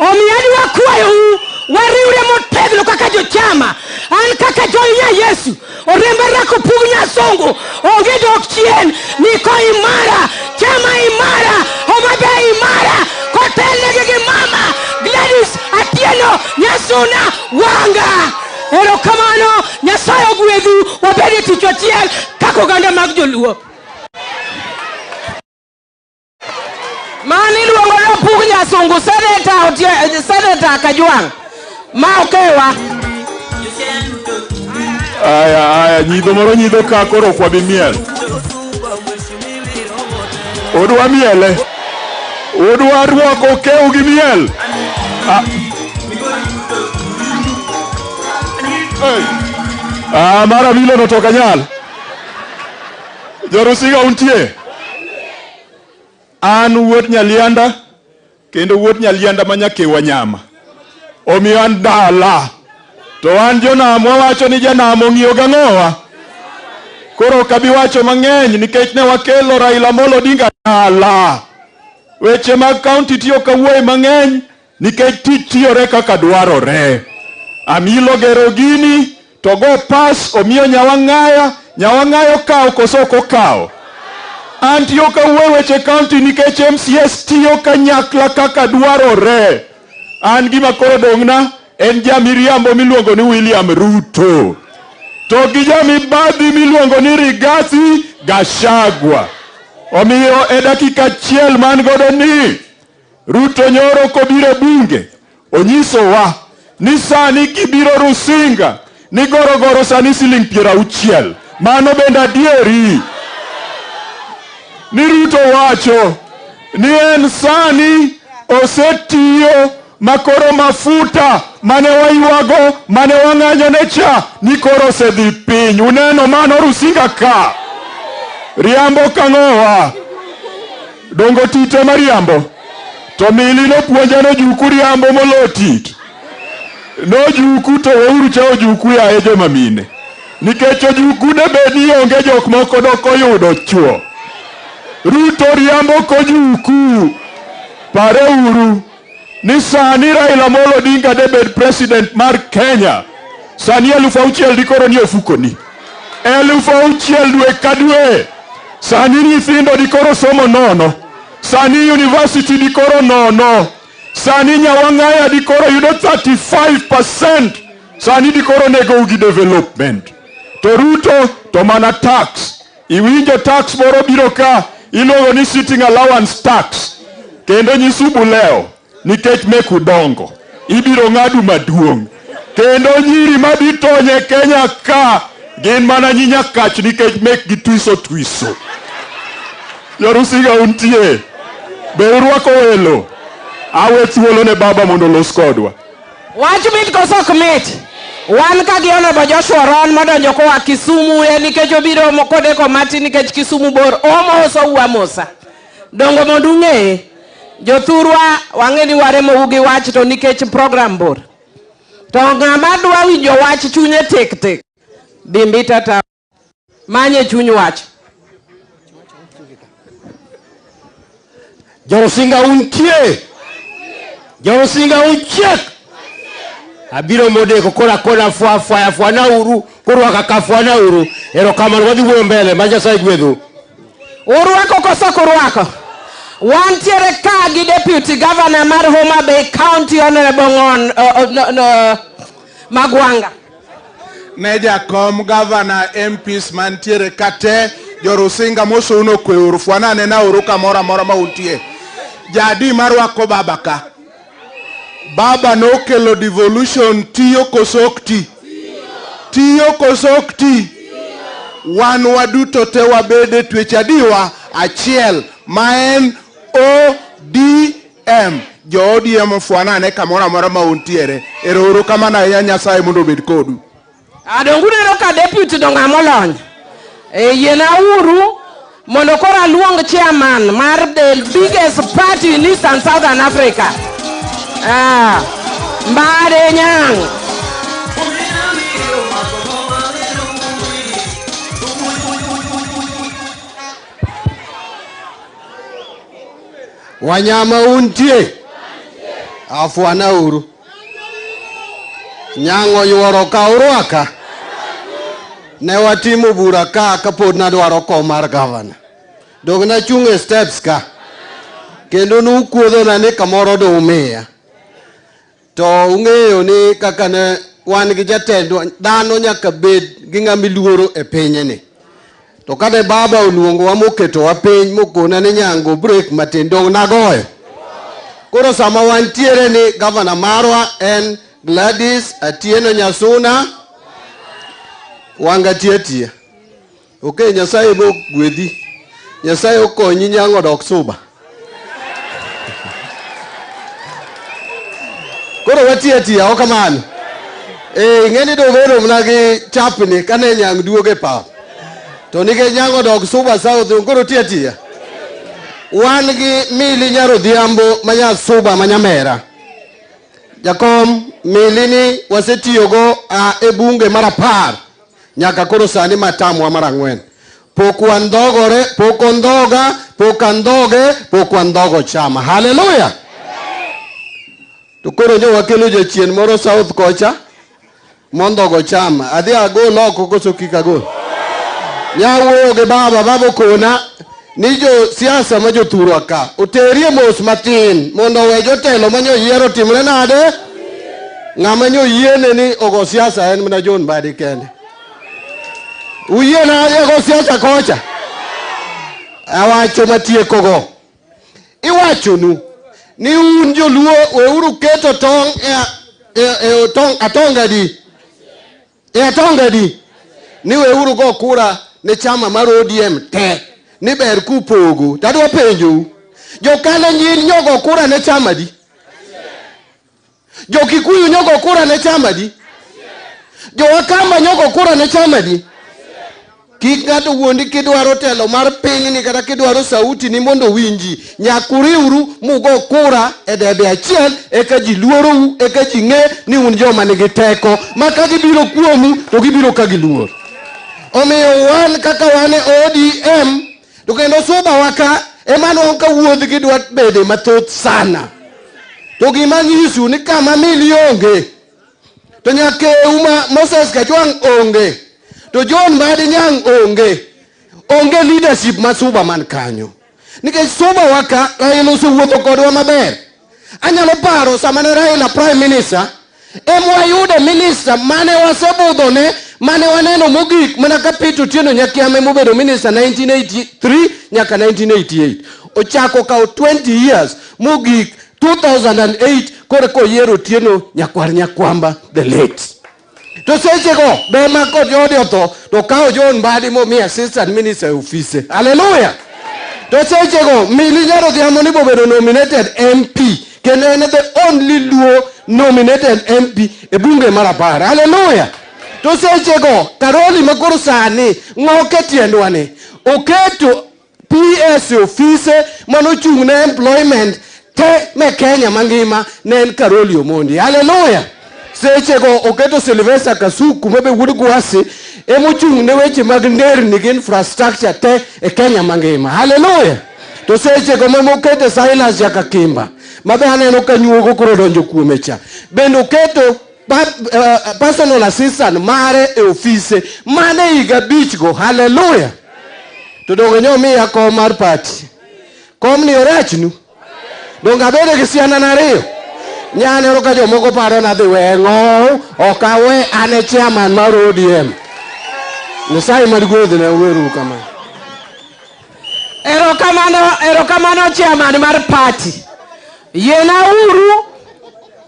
Omiyo adwa kwayou wariwre motegno kaka kaka jochama, an kaka Joy nya Yesu, Oremba rako pug nyasongo, onge dok chien, niko imara, chama imara, Homa Bay imara, kotelnegi gi mama Gladys Atieno Nyasuna Wanga. Erokamano, Nyasaye ogwedhu, wabed e tich achiel kaka oganda mag joluo. Mani iluongo ni Opuk Nyasungu, Senator Kajwang' ma okewa. Aya, aya, nyidho moro nyidho ka koro ok wabi miel. Odwa miele. Odwa rwako kew gi miel. Ah. Hey. Ah, mar abilo no to ok anyal. Jorusiga untie. An wuod Nyalianda kendo wuod Nyalianda ma nyakewa nyama. Omiyo an dala. To an jonam wawacho ni janam ong'iyo gang'owa. Koro ok abi wacho mang'eny nikech ne wakelo Raila Amolo Odinga dala. Weche mag kaunti tiyo kawuoye mang'eny nikech tich tiyore kaka dwarore. Amilo gero gini to go pas omiyo Nyawang'aya, Nyawang'aya okawo koso ok okawo. An tiyo kawuoyo weche kaunti nikech MCS tiyo kanyakla kaka dwarore. An gima koro dong'na en jamiriambo miluongo ni William Ruto to gi jamibadhi miluongo ni Rigathi Gachagua. Omiyo e dakika achiel man godo ni Ruto nyoro kobiro e bunge onyisowa ni sani gibiro Rusinga ni gorogoro sani siling 60. Mano bende adieri. Ni Ruto wacho ni en sani osetiyo makoro mafuta mane waywago mane wang'anyo ne cha ni koro osedhi piny. Uneno mano Rusinga ka riambo kang'owa dongo tite mariambo to mili nopuonja nojuku riambo molo tit nojuku to weuru cha ojuku yaye joma mine nikech ojuku de bed ni onge jok moko dok oyudo chuo. Ruto riambo kojuku. Pareuru ni sani Raila Amolo Odinga de bed president mar Kenya. Sani 6,000 dikoro ni ofukoni. 6,000 dwe ka dwe. Sani nyithindo dikoro somo nono. Sani university dikoro nono. Sani Nyawang'aya dikoro yudo 35%. Sani dikoro nego gi development. To Ruto to mana tax. Iwinjo tax moro biro ka iluongo ni sitting allowance tax. Kendo nyisu buleo nikech meku dongo. Ibiro ng'adu maduong'. Kendo nyiri madhi tony e Kenya ka gin mana nyi Nyakach nikech mekgi twiso twiso. Jorusiga untie. Be urwako welo? Awe thuolo ne baba mondo olos kodwa. Wach mit koso ok mit? Wan ka gi Honorable Joshua Ron modonjo koa Kisumu en nikech obiro kodeko matin nikech Kisumu bor. Omoso u amosa. Dongo mondo ung'eye. Jothurwa wang'e ni waremou gi wach to nikech program bor. To ng'ama dwa winjo wach chunye tik tik. Dhi Mbita ta. Manye chuny wach. Jorusinga untie. Jorusinga unchiek. Abiro modeko kora kona fwa fwa fwa na uru koro kaka fwa na uru. Erokamano wadhi wuoyo mbele ma Nyasaye gwedhu. Urwako koso ok urwako? Wantiere ka gi Deputy Governor mar Homa Bay County Honorable Ng'on, no, no, Magwanga. Ne jakom governor MPs mantiere kate Jorusinga mosouno kweuru fwana anena uru kamoro amora ma untie. Jadi marwako baba ka. Baba nokelo devolution tiyo koso ok ti? Tiyo koso ok ti? Wan waduto te wabede twech adiwa achiel ma en ODM. Jo ODM fwana ane kamoro amora ma untiere. Erouru kamano ahinya Nyasaye mondo obed kodu. Adongu neno ka deputy do ng'ama olony. E yiena uru mondo koro aluong chairman mar the biggest party in Eastern Southern Africa. Mbade Nyang'. Wanyama untie. Afwana uru. Nyang'o yuoro ka urwaka. Ne watimo bura ka kapod nadwaro kom mar gavana. Dong nachung' e steps ka. Kendo nukuodhona ni kamoro dumiya. To ung'eyo ni kaka ne wan gi jatendwa, dhano nyaka bed gi ng'ama iluoro e pinyni. To kane baba oluongowa moketowa piny mokona ni nyango break matin dong nagoyo. Koro sama wantiere ni gavana marwa en Gladys Atieno Nyasuna Wanga tiyo atiya. Ok, Nyasaye mogwedhi. Nyasaye okonyi nyango dok suba. Koro watiyo atiya, ok kamano. Ing'e ni dobedo mana gi chapni kane nyang' duogo e pap. To nikech nyango dok Suba South, koro tiyo atiya. Wan gi Mili Nyar Odhiambo ma nya Suba ma Nyamera. Jakom, Mili ni wasetiyogo e bunge mar 10 nyaka koro sani matamwa mar 4. Pok wandhogore, pok ondhoga, pok andhoge, pok wandhogo chama. Haleluya! To koro nyo wakelo jachien moro South kocha mondhogo chama. Adhi agol oko koso kik agol? Nyawuoyo gi baba, baba okona ni jo siasa ma jothurwa ka oterie mos matin mondo owe jotelo manyo yiero timre nade. Ng'ama nyo yiene ni ogo siasa en mana John Mbadi kende. Uyiena go siasa kocha? Awacho matiekogo. Iwachonu ni un joluo weuru keto tong' e tong' atonga di. E atonga di. Ni weuru go kura ne chama mar ODM te. Ni ber kupogo. Tadwa penjou. Jo Kalenjin nyogo kura ne chama di. Jo Kikuyu nyogo kura ne chama di. Jo Wakamba nyogo kura ne chama di. Kik ng'ato wuondi kidwaro telo mar pinyni kata kidwaro sauti ni mondo winji. Nyaka uriwru mugo kura e debe achiel eka ji luorou eka ji ng'e ni un joma nigi teko ma ka gibiro kuomu to gibiro ka giluor. Omiyo wan kaka wan e ODM to kendo Suba wa ka ema nwang'o ka wuodhgi dwa bede mathoth sana. To gima nyisu ni kama Mili onge to Nyakeu ma Moses Kajwang' onge to John Mbadi Nyang' onge onge leadership ma Suba man kanyo. Nikech Suba wa ka Raila osewuotho kodwa maber. Anyalo paro sama ne Raila prime minister emwayudo minister mane wasebudhone mane waneno mogik mana ka Peter Otieno Nyakiama emobedo minister 1983 nyaka 1988. Ochako kawo 20 years mogik 2008 koro koyiero Otieno Nyakwar Nyakwamba the late. To sechego be ma kod joode otho to kawo John Mbadi momiyo assistant minister e ofise. Haleluya! To sechego Mili Nyar Odhiambo ni bobedo nominated MP kendo en the only Luo nominated MP e bunge mar 10. Haleluya! To sechego Karoli makoro sani ng'oke tiendwa ni oketo PS e ofise manochung' ne employment te me Kenya mangima ne en Karoli Omondi. Haleluya! Sechego oketo Sylvester Kasuku mabe wuod Gwasi emochung' ne weche mag nderni gi infrastructure te e Kenya mangima. Haleluya! To sechego mamokete Silas Jakakimba mabe aneno ka nyuogo koro donjo kuome cha. Bende oketo personal assistant mare e ofise mane higa 5 go. Haleluya! To donge nyomiya kom mar party. Kom ni orachnu. Donge abedo gi siana 2. Nyaneno ka jomoko paro ni adhi weng'o, ok awe an e chairman mar ODM. Nyasaye mar gwedhna weru kamano. Erokamano, erokamano chairman mar party. Yienauru,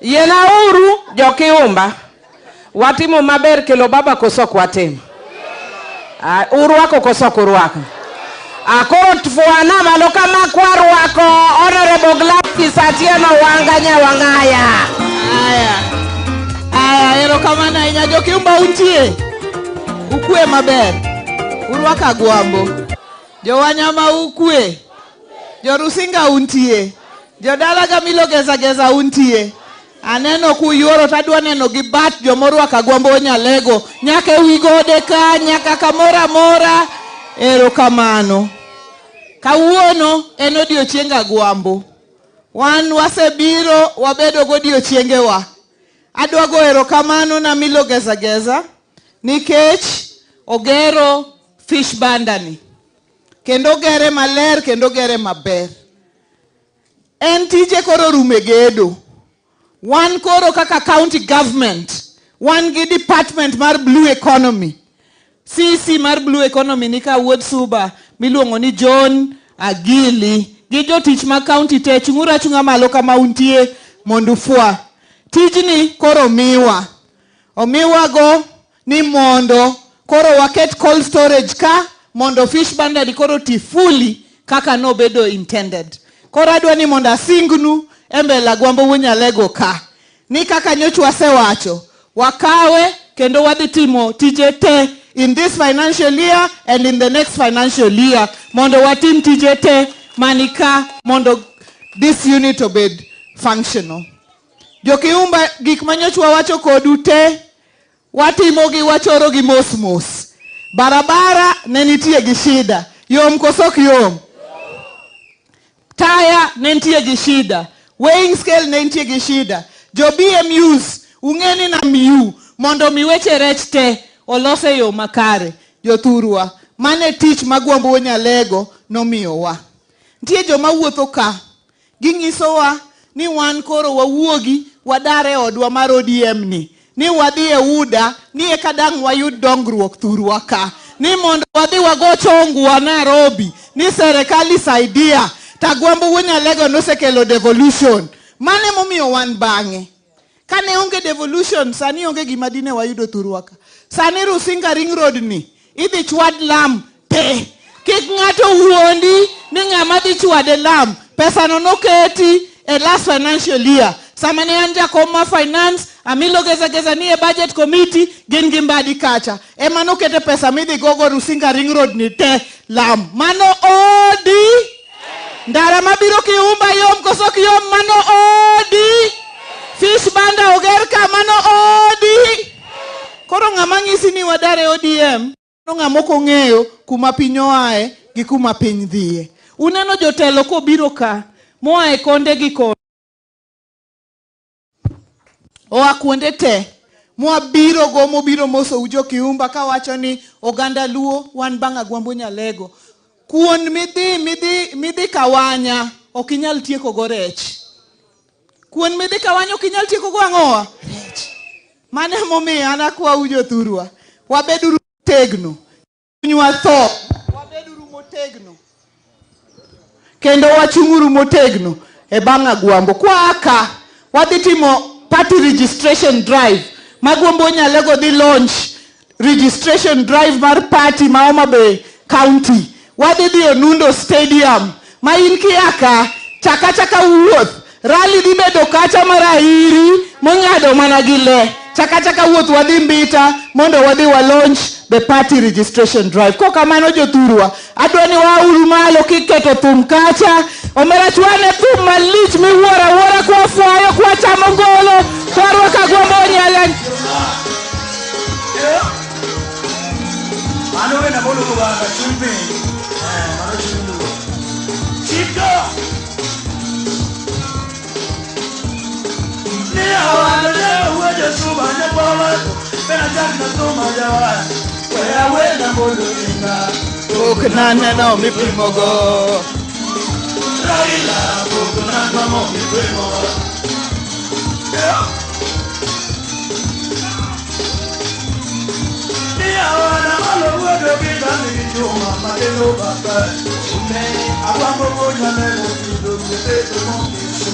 yienauru jokiumba. Watimo maber kelo baba koso ok watimo? Urwako koso ok urwako? Koro tfuana malo kama kwarwako Honorable Gladys Atieno Wanga Nyawang'aya. Aya. Aya, erokamano ahinya jokiumba untie. Ukwe maber. Urwako agwambo. Jowanyama ukwe. Jorusinga untie. Jodala Gamilo Geza Geza untie. Aneno kuyuoro tadwa neno gi bat jomorwako agwambo Nyalego nyaka ewi gode ka nyaka kamoro amora. Erokamano. Kawuono en odiochieng agwambo. Wan wasebiro wabedo godiochiengewa. Adwa go erokamano na Milo Geza Geza nikech ogero fish banda ni. Kendo ogere maler kendo ogere maber. En tije koro rume gedo. Wan koro kaka county government, wan gi department mar blue economy. CC mar blue economy ni ka wuod Suba miluongo ni John Agili gi jotich mag county te chung'uru achung'a malo kama untie mondo ufwa. Tijni koro miwa. Omiwago ni mondo koro waket cold storage ka mondo fish banda ni koro ti fully kaka nobedo intended. Koro adwa ni mondo asingnu e mbele Agwambo Wunyalego ka. Ni kaka nyocha wasewacho, wakawe kendo wadhi timo tije te in this financial year and in the next financial year mondo watim tije te manika mondo this unit obed functional. Jokiumba gik manyocha wawacho kodu te watimo gi wachoro gi mos mos. Barabara ne nitie gi shida. Yom koso ok yom? Taya ne nitie gi shida. Weighing scale ne nitie gi shida. Jo BMUs ung'e ni namiu mondo mi weche rech te olos e yo makare. Jothurwa, mane tich ma Agwambo Nyalego nomiyowa. Nitie joma wuotho ka, ging'isowa ni wan koro wawuogi wadar e odwa mar ODM ni, ni wadhi e UDA, ni eka dang' wayud dongruok thurwa ka, ni mondo wadhi wago chongwa Nairobi, ni serikali saidia. To Agwambo Wunyalego nosekelo devolution. Mane momiyo wan bang'e. Kane onge devolution, sani onge gima dine wayudo thurwa ka. Sani Rusinga Ring Road ni, idhi chwad lam te. Kik ng'ato wuondi ni ng'ama dhi chwade lam. Pesa no noketi e last financial year. Sama ne an jakom mar finance, Amilo Geza Geza ni e budget committee, gin gi Mbadi kacha. Ema nokete pesa midhi gogo Rusinga Ring Road ni te lam. Mano odi. Ndara mabiro Kiumba yom koso ok yom, mano odi. Fish banda oger ka, mano odi. Koro ng'ama ng'isi ni wadar e ODM, no ng'ama ok ong'eyo kuma piny oae gi kuma piny dhiye. Uneno jotelo kobiro ka, moa e konde gi konde. Oa kuonde te, mwabiro go mobiro mosou jo Kiumba kawacho ni oganda Luo wan bang' Agwambo Nyalego. Kuon midhi kawanya ok inyal tieko go rech. Kuon midhi kawanya ok inyal tieko go ang'owa? Rech. Mano emomiyo an akwau jothurwa, wabeduru motegno. Chunywa tho, wabeduru motegno. Kendo wachung'uru motegno e bang' Agwambo. Kwa ka wadhi timo party registration drive. Ma Agwambo Nyalego dhi launch registration drive mar party ma Homa Bay County. Wadhi dhi Onundo Stadium. Ma in kia ka, chaka chaka wuoth. Rally dhi bedo kacha mar airi mong'ado mana gi le. Chaka chaka wuoth wadhi Mbita mondo wadhi wa launch the party registration drive. Kokamano jothurwa, adwa ni wauru malo kiketo thum kacha. Omera chwane thum malich miwuoro awuora kwafwayo, kwachamo ngolo, kwarwako Agwambo Nyalego. Mano wena moluwo baba chuny piny. Mano chuny luo. Chiko. Ni awalo ne wuojo suba ne bawa. Bena jak na tuma jawa. Weya wena molo inga. Ok naneno mipimogo. Raila pok naneno mipimogo. Ni awana malo wuodo gi dhano gi chuma makelo baba. Ume agwambo wuonya ne otido ruoth mongiso.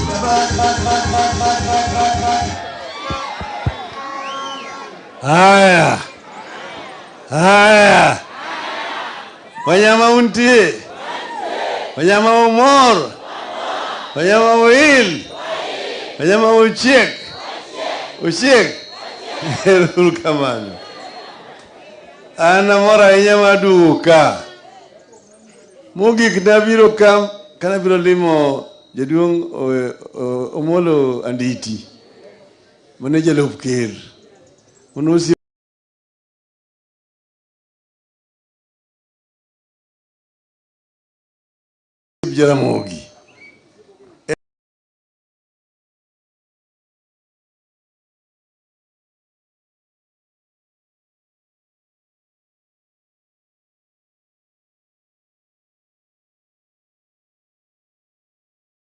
Ba ba ba ba ba ba ba. Haya. Haya. Wanyama untie. Wanyama umor. Wanyama uil. Wanyama uchiek. Uchiek. Erokamano. An amor ahinya mar duogo ka. Mogik nabiro ka kanabiro limo jaduong' Omolo Anditi mane jalup ker. Mane osiep Jaramogi.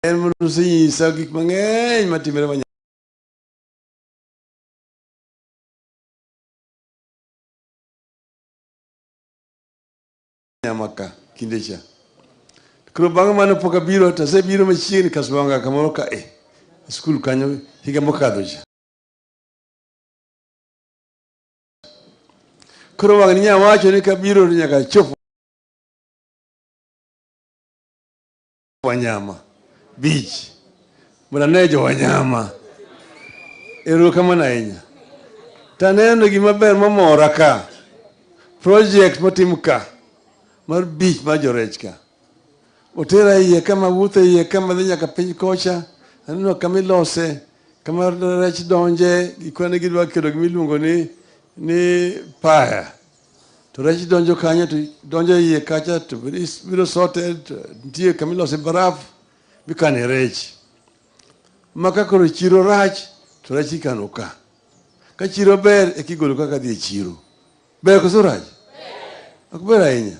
En osenyisa gik mang'eny matimore Wanyama ka kinde cha. Koro bang' mano pok abiro to asebiro machiegni Kaswanga kamoro ka e skul kanyo higa mokadho cha. Koro wang'ni nya wacho ni kabiro to nyaka achop Wanyama Beach mondo ane jo Wanyama. Erokamano ahinya. Taneno gima ber momora ka. Project motim ka mar beach mar jorech ka. Otera iye kama wuotho iye kama dhi nyaka piny kocha. Aneno kama ilose, kama rech donje, gikone gidwa kelo gima iluongo ni paya. To rech donjo kanyo to donjo iye kacha to biro sote to nitie kama ilose baraf mikane rech. Ma ka koro chiro rach to rech ikano ka. Ka chiro ber eka igolo kaka dhi e chiro. Ber koso rach? Ok ber ahinya.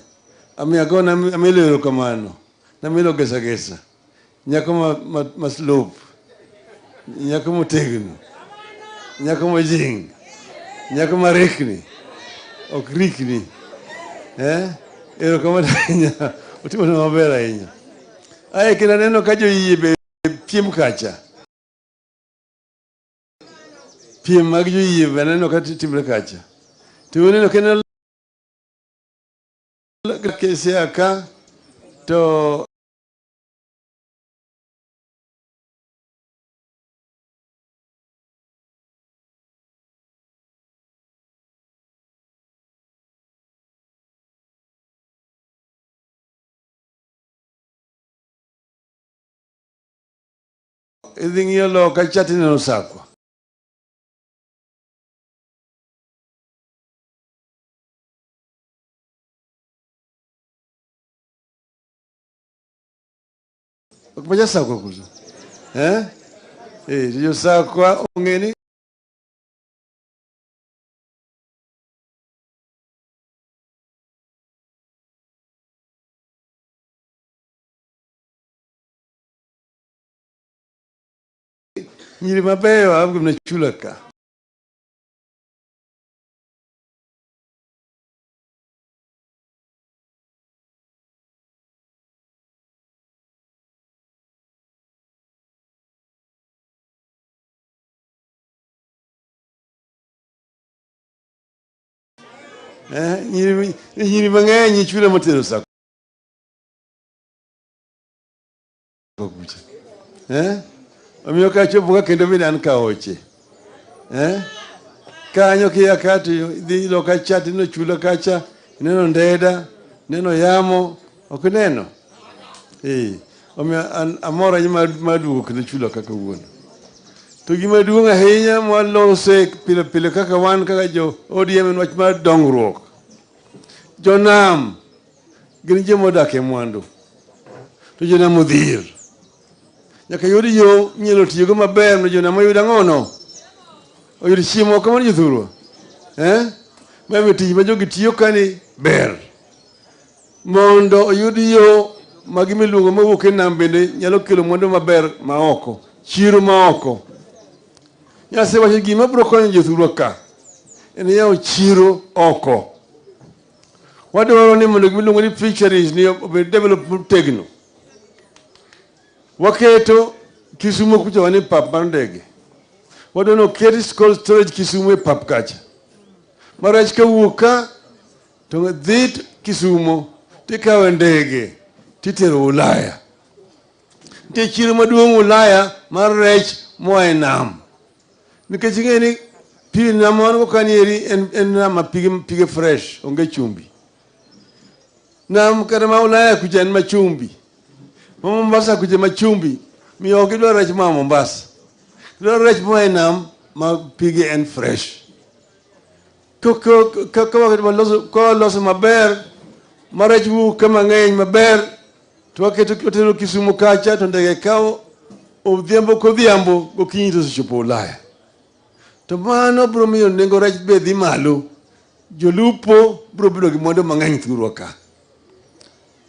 Amiyo agona amilo erokamano. Namilo gesa gesa. Nyako ma slope. Nyako motegno. Nyako mojing. Nyako marikni. Ok rikni. Eh? Erokamano ahinya. Otimo maber ahinya. Ae kendo aneno ka joyie be piem kacha. Piem mag joyie be aneno ka timre kacha. To uneno kendo Kesia ka to idhi ng'iyo loka cha tineno Sakwa. Ok maja Sakwa kuzo. Eh? Eh, jo Sakwa ong'e ni nyiri mabeyo a chula ka. Eh, nyiri mang'eny chula motero Sakwa kucha. Eh? Omiyo kachopo ka kendo bende an kaoche. Eh? Kanyo kia ka to idhi loka cha tineno chula kacha, ineno ndeda, ineno yamo, ok ineno? Eh. Omiyo an amor ahinya mar duogo kendo chula kaka wuono. To gima duong' ahinya mwalose pile pile kaka wan kaka jo ODM en wach mar dongruok. Jonam gin joma odak e mwandu. To jonam odhier. Nyaka yud yo minyalo tiyogo maber mondo jonam oyud ang'ono? Oyud chiemo kamano jothurwa. Eh? Mae tich ma jogi tiyo kani ber. Mondo oyud yo ma gimiluongo mawuok e nam bende nyalo kelo mwandu maber ma oko, chiro ma oko. Nyasaye wacho gima biro konyo jothurwa ka en yawo chiro oko. Wadwaro ni mondo gimiluongo ni fisheries ni obed develop motegno. Waketo Kisumu kucha wan e pap mar ndege. Wadwaro ni oket cold storage Kisumu e pap kacha. Ma rech kawuok ka to dhi Kisumu tikawo ndege titero Ulaya. Nitie chiro maduong' Ulaya mar rech moa e nam. Nikech ing'e ni pi nam wan go kanieri en nam ma pige fresh, onge chumbi. Nam kata ma Ulaya kucha en ma chumbi. Ma Mombasa kucha ma chumbi. Miyo ok gidwar rech moa Mombasa. Gidwaro rech moa e nam ma pige en fresh. Ka waloso maber, ma rech wuok ka mang'eny maber, to waketo watero Kisumu kacha to ndege kawo odhiambo kodhiambo gokinyi to osechopo Ulaya. To mano biro miyo nengo rech be dhi malo. Jolupo biro bedo gi mwandu mang'eny thurwa ka.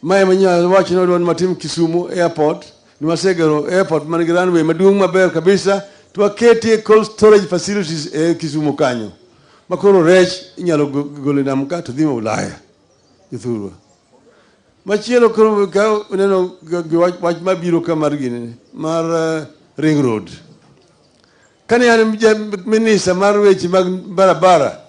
Mae ema inyalo wacho ni wadwaro ni watim Kisumu airport Ni wasegero airport man gi runway maduong' maber kabisa to waketie cold storage facilities e Kisumu kanyo. Makoro rech inyalo golo e nam ka to dhi Ulaya. Jothurwa. Machielo koro ka uneno wach mabiro ka mar gini mar ring road. Kane an minista mar weche mag barabara,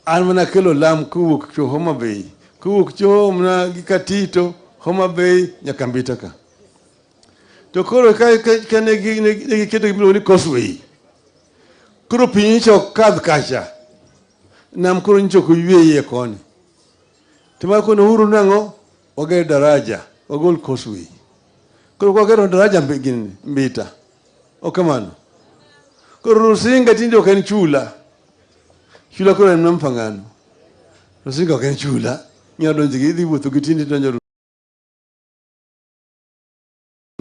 an mana kelo lam kowuok cho Homa Bay, kowuok cho mana gi Katito, Homa Bay nyaka Mbita ka. To koro ka ne giketo gimiluongo ni causeway, koro pi nyocha ok kadh kacha, nam koro nyocha ok oywe iye koni. To ma kono uru nang'o, wager daraja, wagol causeway. Koro kwagero daraja gini Mbita, ok kamano. Koro Rusinga tinde ok en chula. Chula koro en Mfangano. Rusinga ok en chula. Inyalo donjo gi idhi wuotho gi tindi donjo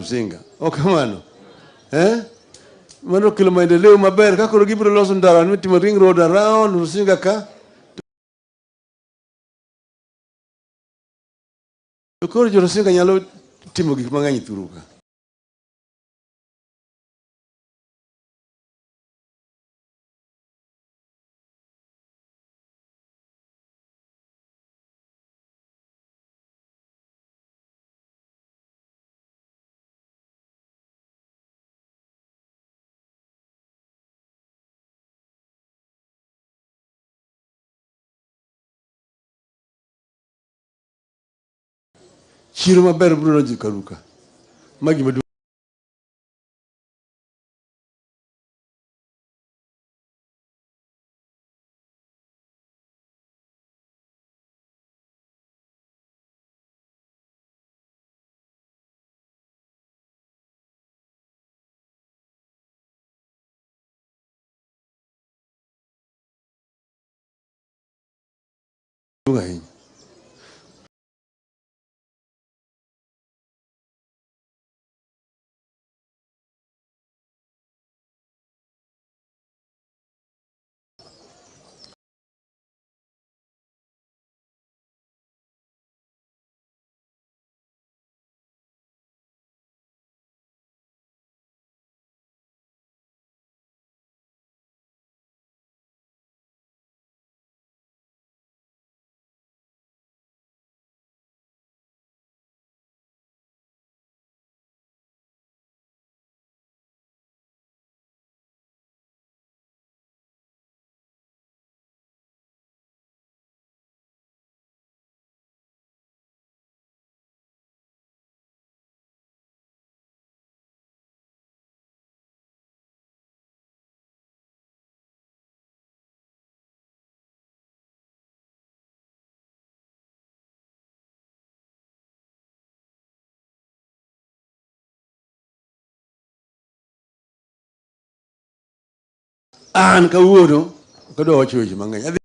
Rusinga. Ok kamano. Eh? Mano kelo maendeleo maber. Ka koro gibiro loso ndara mitimo ring road around Rusinga ka. To koro jo Rusinga nyalo timo gik mang'eny thuru ka. Chiro maber biro donjo karuka. Ma gima duong'. Ahinya. An kawuono ok adwa wacho weche mang'eny.